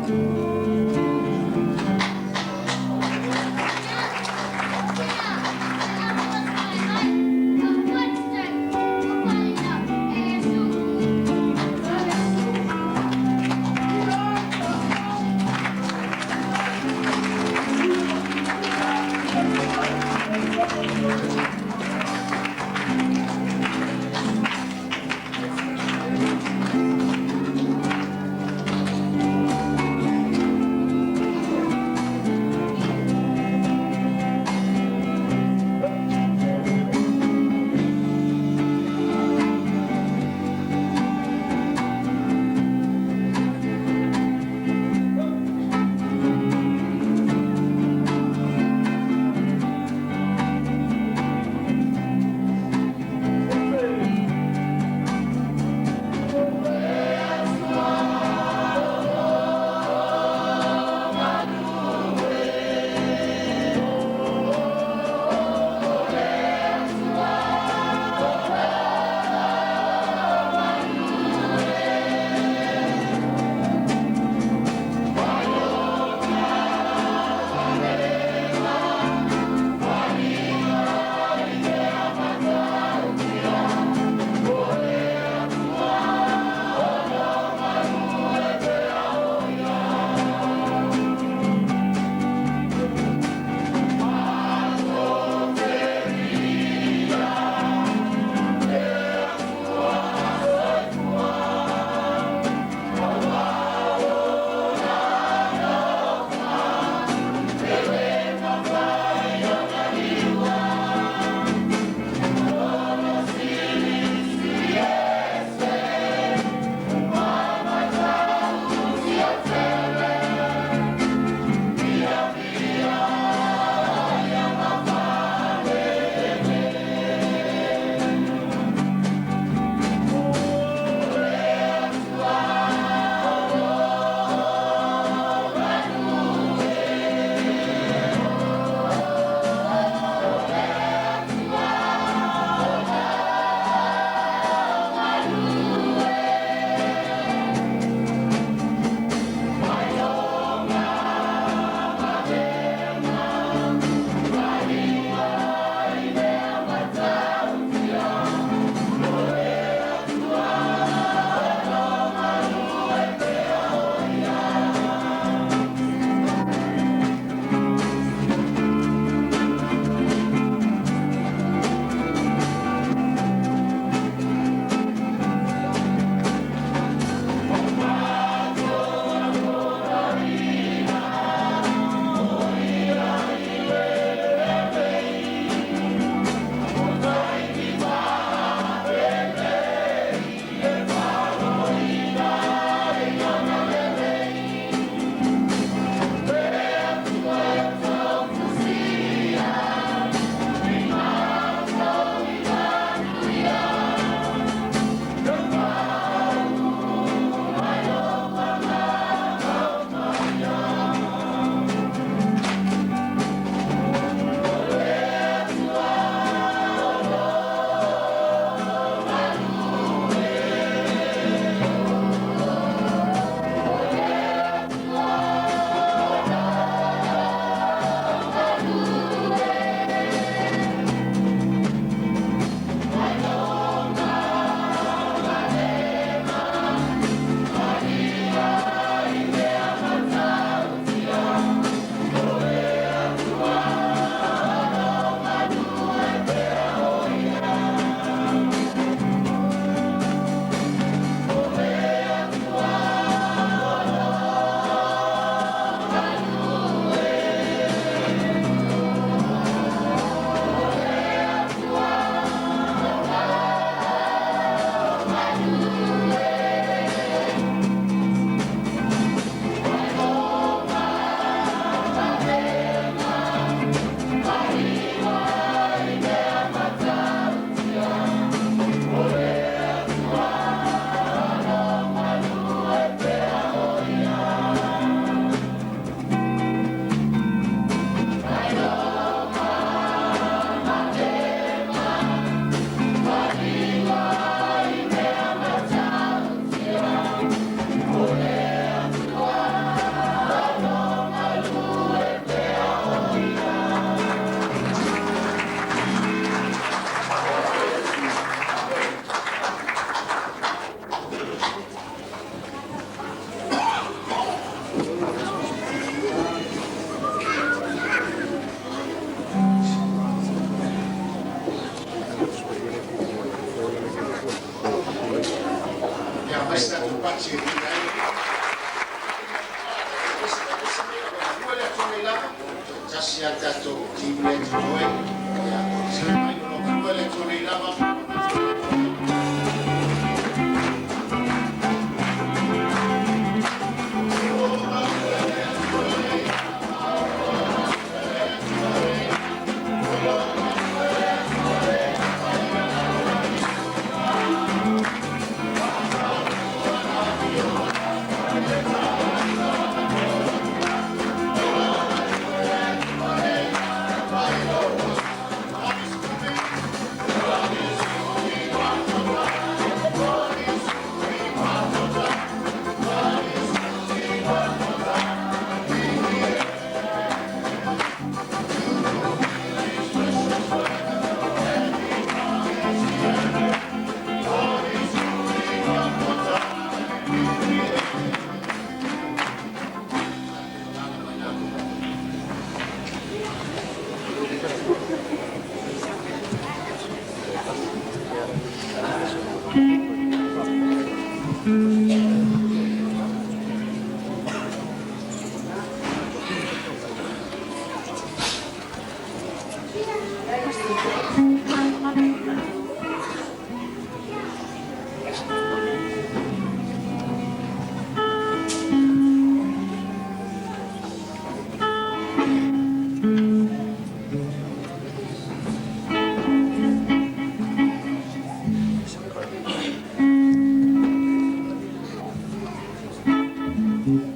[SPEAKER 11] Au!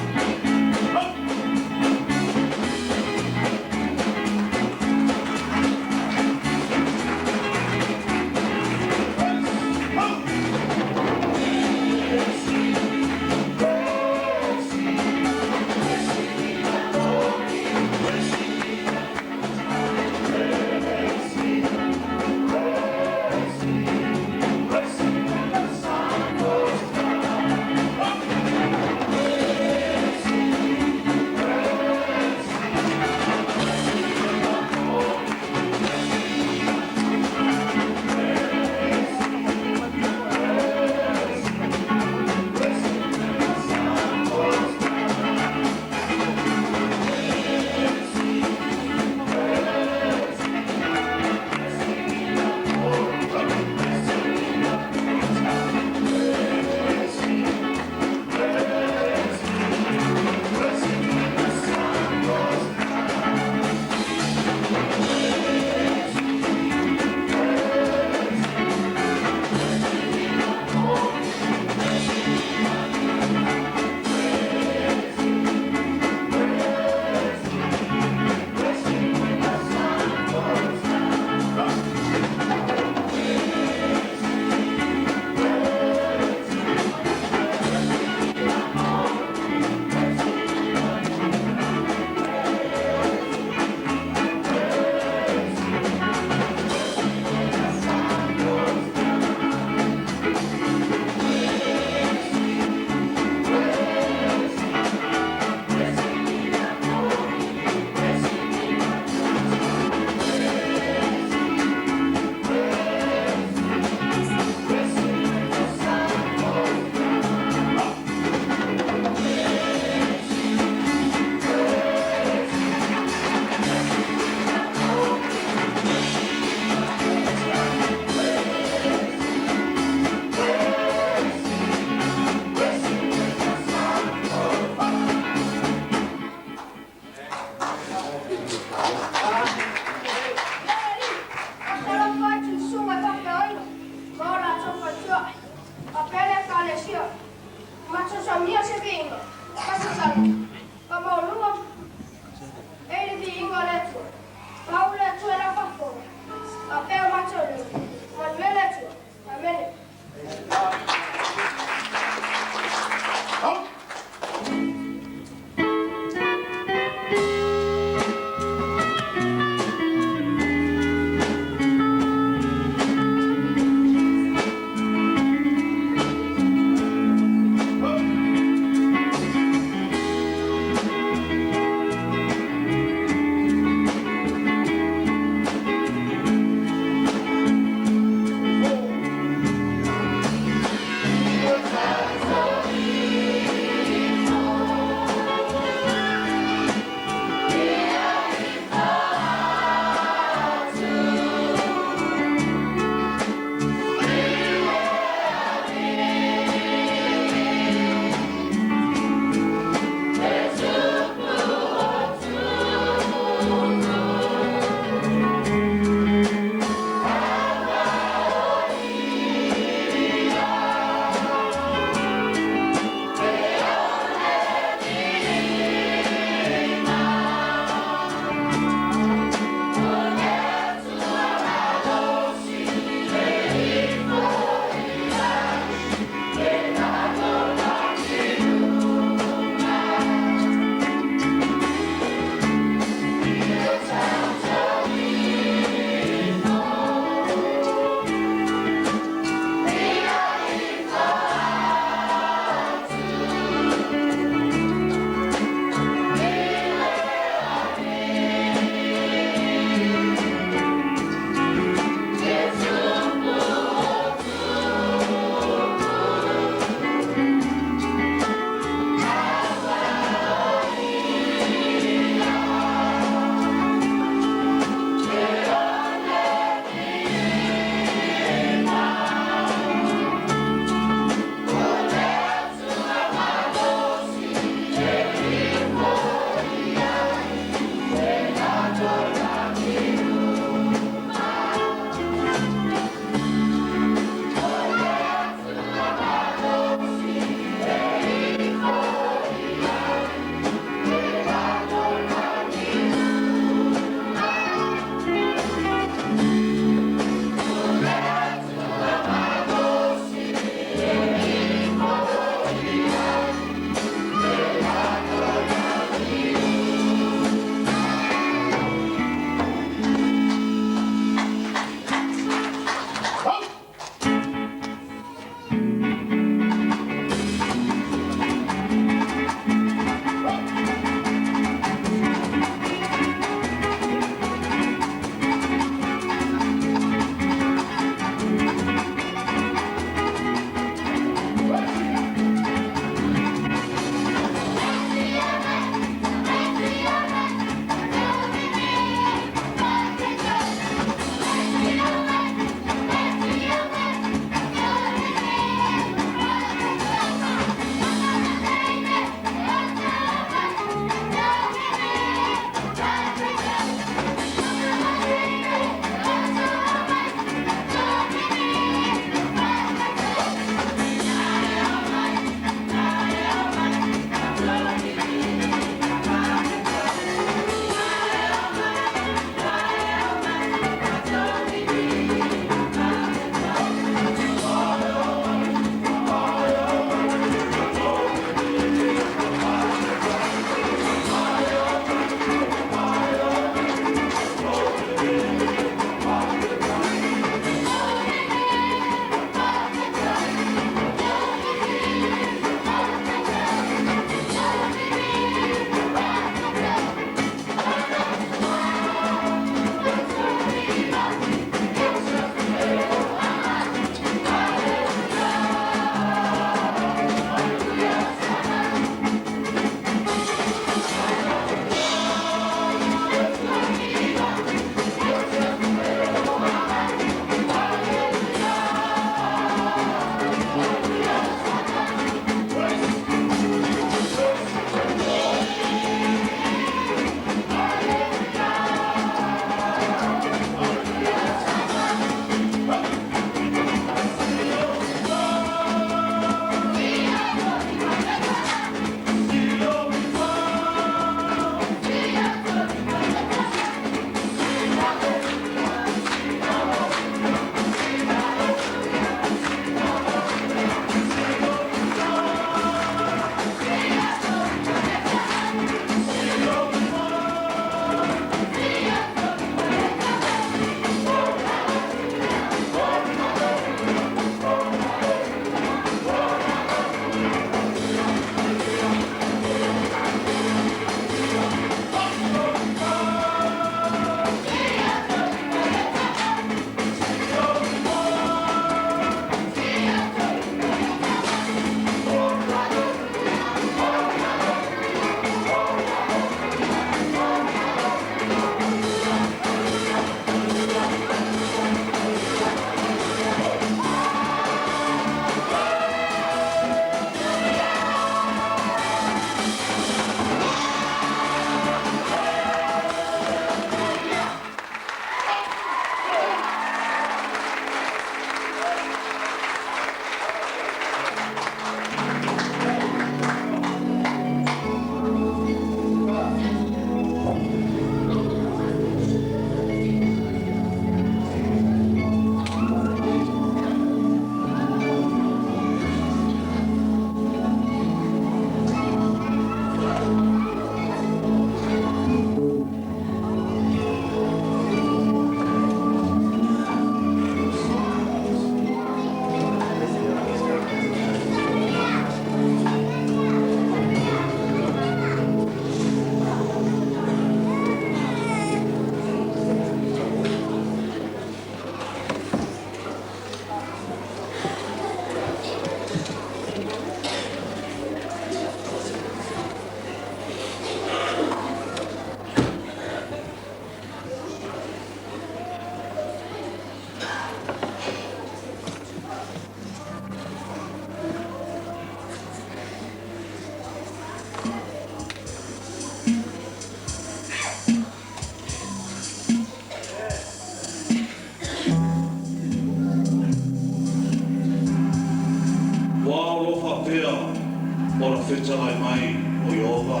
[SPEAKER 12] Fetalai mai o Ieova,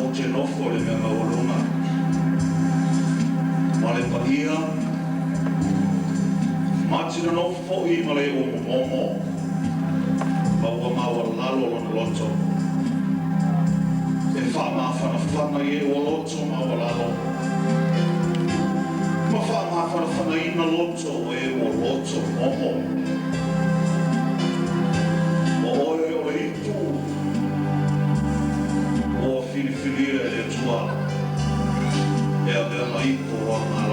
[SPEAKER 12] ou te nofo i le mea maualuga, ma le paia, ma te nonofo fo'i ma le ua momomo, ma ua maualalo lona loto. E faamafanafana i e ua loto maualalo, ma faamafanafanaina loto o e ua loto momo. O oe o le itu ua filifilia e le Atua e avea ma ipu o lona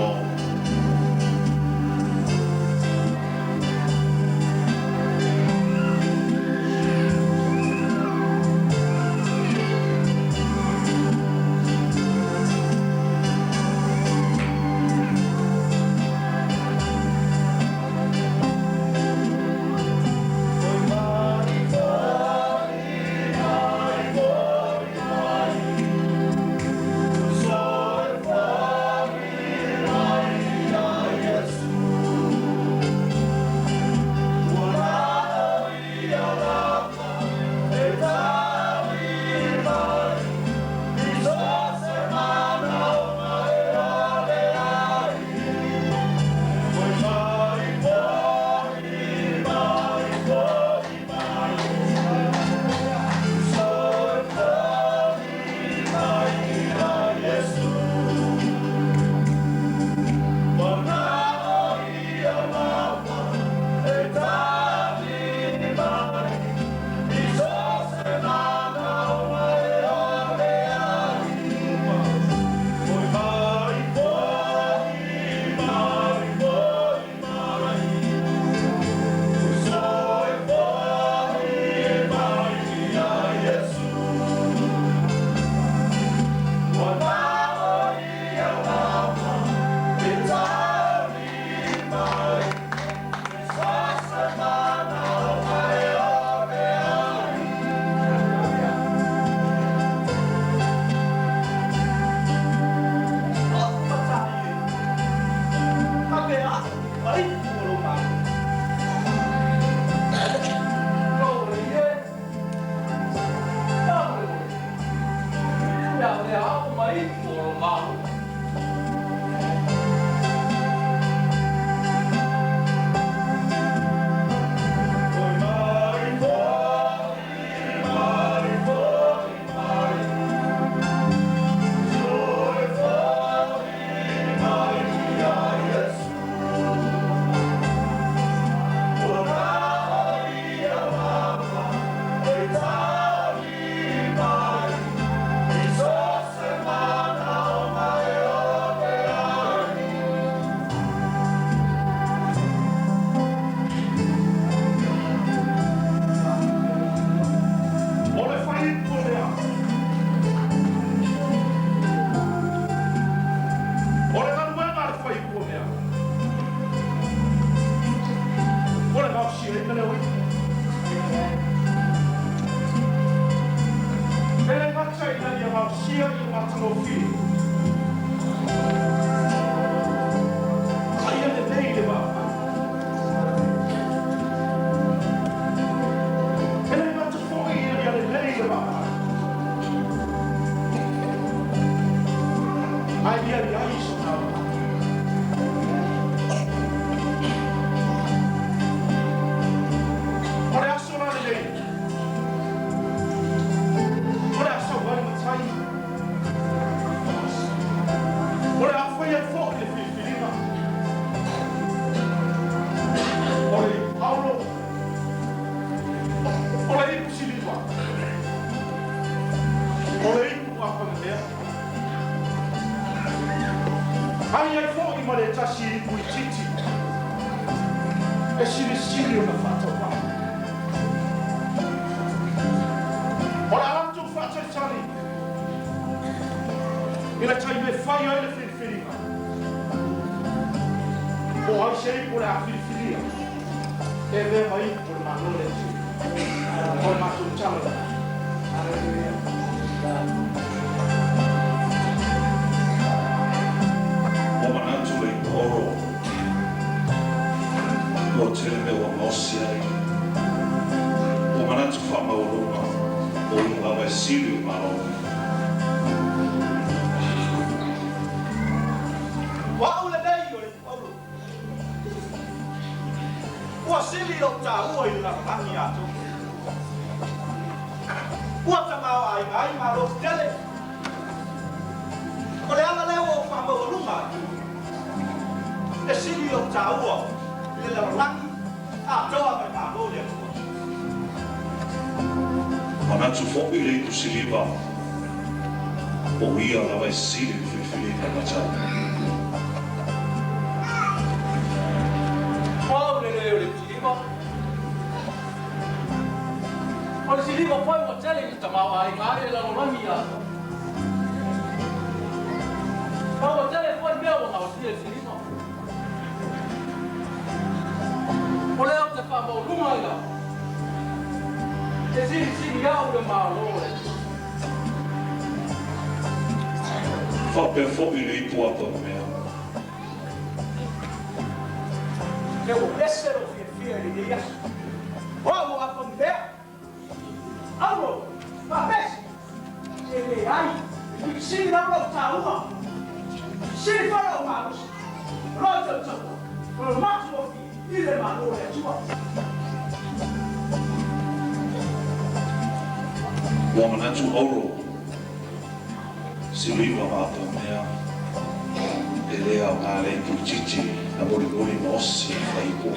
[SPEAKER 12] Malo.
[SPEAKER 11] O le faipu lea. O le galuega a le faipu o mea. O le gaosiaina lea o ipu. E le gata ina ia gaosia i le matagofie. A ia lelei le vaavaai. E le gata foi ina ia lelei le vaavaai. Ae ia i ai sona aoga. O le aso la lenei. O le a sau ai matai. O le a fai ai fo'i le filifiliga. O le ipu auro. O le ipu siliva. O le ipu apagamea. Ai ai fo'i ma le tasi ipu itiiti. E silisili ona faatauvaa. O le a latou faatalitali i le taimi e fai ai le filifiliga. Po o ai se ipu o le a filifilia e avea ma ipu o le Malo o le Atua. O le matou tala lena.
[SPEAKER 12] Ua manatu le ipu oro, ua tele mea ua gaosi ai. Ua manatu faamauina. lava e sili o malo.
[SPEAKER 2] Ua au lenei o le Paulo. Ua sili lou taua i le lalolagi atoa. Ua tamaoaiga ai malo tetele. O le ala lea ua ou faamaualuga ai, e sili lou taua i le lalolagi atoa ma le Malo o le Atua.
[SPEAKER 12] Manatu foʻi le ipu siliva, o ia lava e sili i le filifiliga a matai.
[SPEAKER 13] O au lenei o le siliva. O le siliva foi ua tele ina tamaoaiga ai le lalolagi atoa. Ma ua tele foi mea ua gaosia e le siliva. O lea ou te faamaualuga ai lava, e silisili au le Malo o le Atua.
[SPEAKER 12] Faapea foi le ipu apamea.
[SPEAKER 11] Se ua ese lou fiafia i lenei aso. O au o apamea. Auro, faapesi, e leai, e silisili lau lou taua, sili foi lou malosi, o lou tautaua, o lou matugofie i le Malo o le Atua.
[SPEAKER 12] Ua manatu auro, siliva ma apamea, e le aoga le ipu itiiti na molimoli ma osi e fai ipu.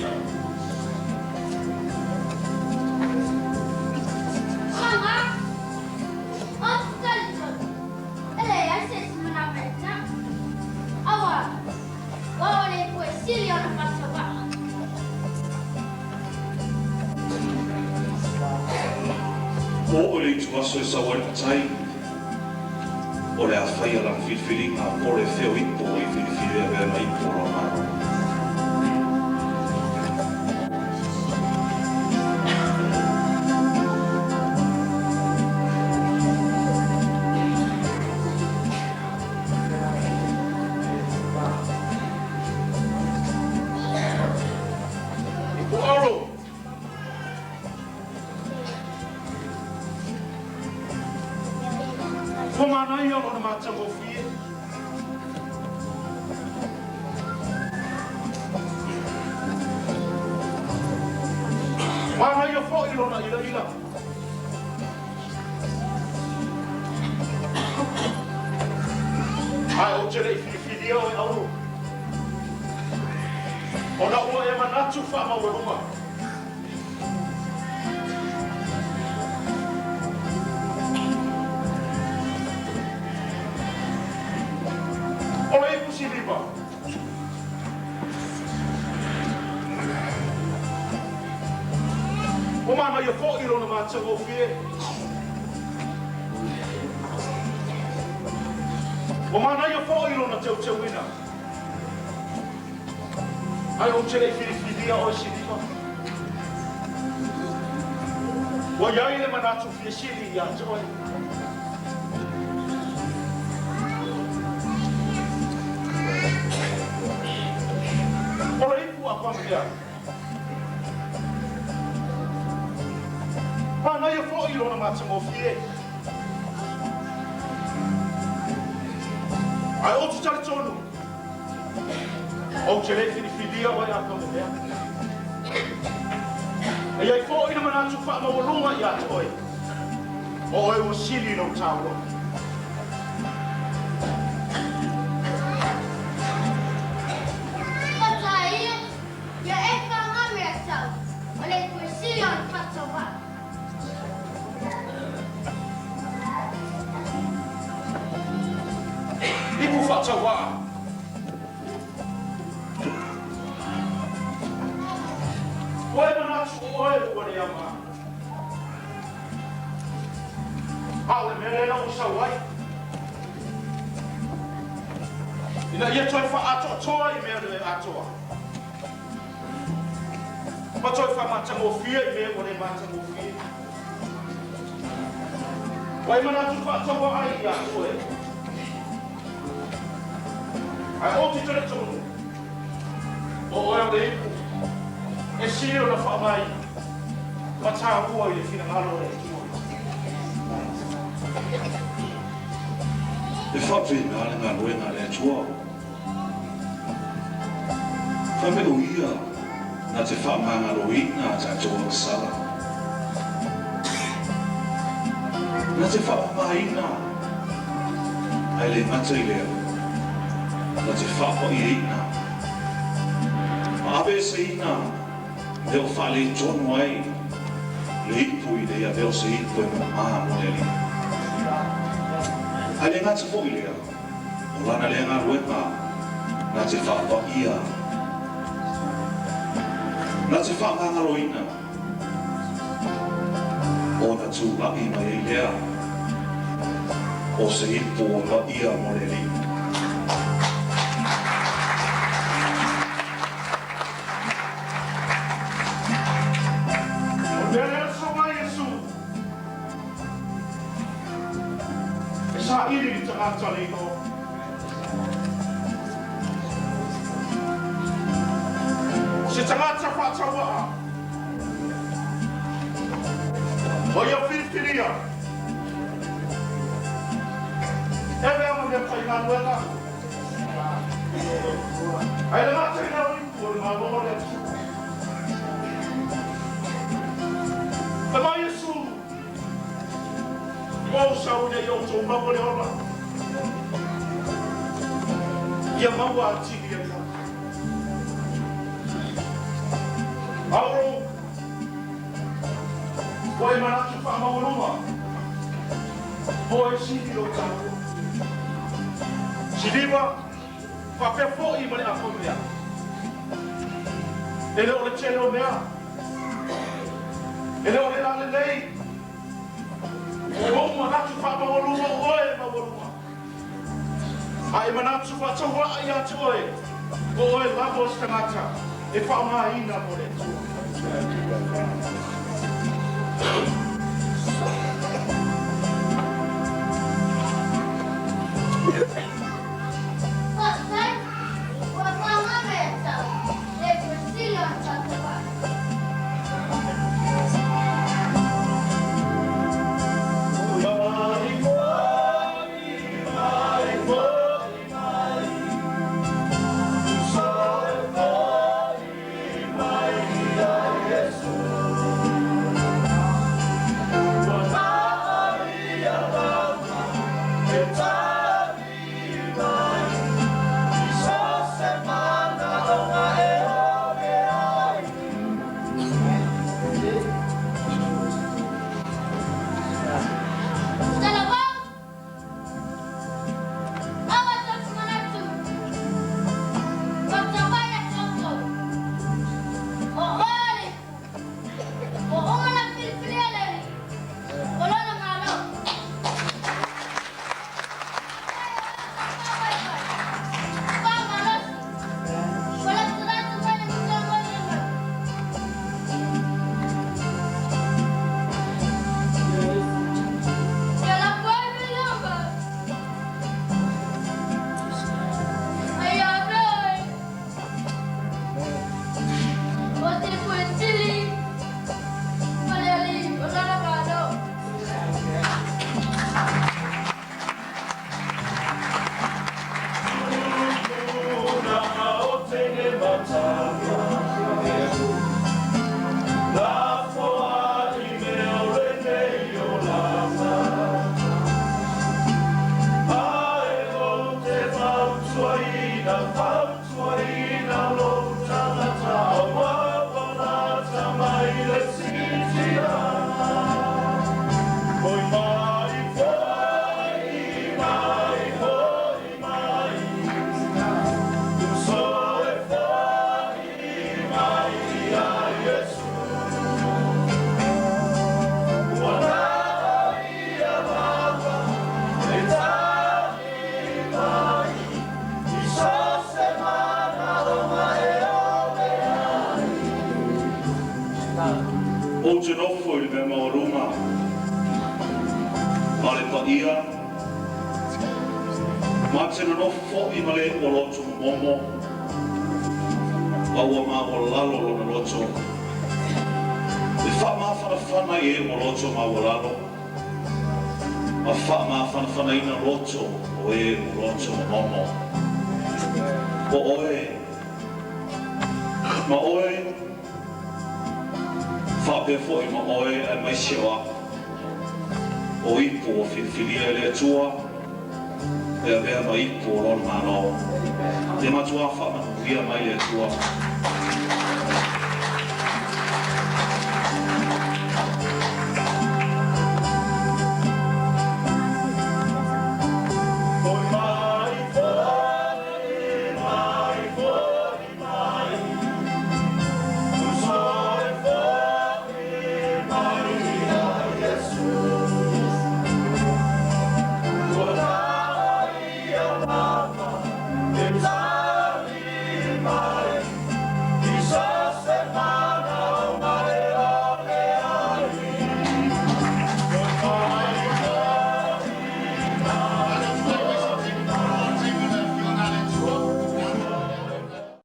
[SPEAKER 4] Mama, ou te talitonu, e leai se isi manao mai ina. Aua, ua o le ipu e sili ona faatauvaa.
[SPEAKER 12] Ua oo i le ituaso e sau ai le matai, o le a faia lana filifiliga po o le fea o ipu e filifili e avea ma ipu o lona Malo.
[SPEAKER 11] Ipu Oro. Ua manaia lona matagofie. Manaia foi lona ilaila. Ae ou te le i filifilia oe Auro. Ona ua e manatu faamaualuga. O le ipu siliva. Ua manaia foi lona matagofie. Ua manaia foi lona teuteuina. Ae ou te le i filifilia oe siliva. Ua i ai le manatu fia sili ia te oe. O le ipu a Pamea. Manaia foi lona matagofie. Ae ou te talitonu, ou te le i filifilia oe a Pamea. E i ai foi le manatu faamaualuga ia te oe, o oe ua sili lou taua.
[SPEAKER 4] Pataia, ia e faga mea tau, o le ipu e sili ona faatauvaa.
[SPEAKER 11] Ipu faatauvaa. Ua e manatu o oe ua le aoga. A o le mea lea na ou sau ai, ina ia toe faaatoatoa i mea le atoa, ma toe faamatagofie i mea ua le matagofie. Ua e manatu faatauvaa ai ia te oe, ae ou te talitonu, o oe o le ipu e sili ona faamai ma taua i le finagalo o le Atua.
[SPEAKER 12] E faapena le galuega a le Atua. Fai mai o Ia na te faamagaloina a tatou agasala. Na te faamamaina, ae le gata i lea, na te faapaiaina, ma aveeseina mea o faaletonu ai le ipu ina ia avea o se ipu e mamā mo le Alii. Ae le gata foi i lea, o lana lea galuega na te faapaia, na te faamagaloina, ona tula'i mai ai lea o se ipu ua paia mo le Alii.
[SPEAKER 2] O le mea lea le Susuga Iesu e saili i le tagata le iloa. O se tagata faatauaa, ua ia filifilia e avea ma mea faigaluega, ae le gata i lea o ipu o le Malo o le Atua. Fai mai Iesu, Ua ou sau ina ia outou maua le ola, ia maua atili ai lava. Auro, ua e manatu faamaualuga, o e sili lou taua. Siliva, faapea foi ma le afamea. E le o le tele o mea, e le o le lalelei, Ua ou manatu faamaualuga o oe e maualuga, a e manatu faatauaa ia te oe, o oe lava o se tagata e faaaogaina mo le Atua.
[SPEAKER 4] Faafetai, ua faamama ia te au le fesili o le tatou Talavou! Aua tou te manatu, faatauai ia te outou, o oe o le ipu, ua uma ona filifilia le Alii, o lona Malo.
[SPEAKER 12] Ou te nofo i le mea maualuga a le paia, ma te nonofo foi ma le ua loto momomo, a ua maualalo lona loto. E faamafanafana i e ua loto maualalo, Ma faamafanafanaina loto o e ua loto momomo. O oe ma oe faapea foʻi ma oe aemaise o aʻu o ipu ua filifilia e le Atua e avea ma ipu o lona mālō. Ia matuā faamanuia mai le Atua.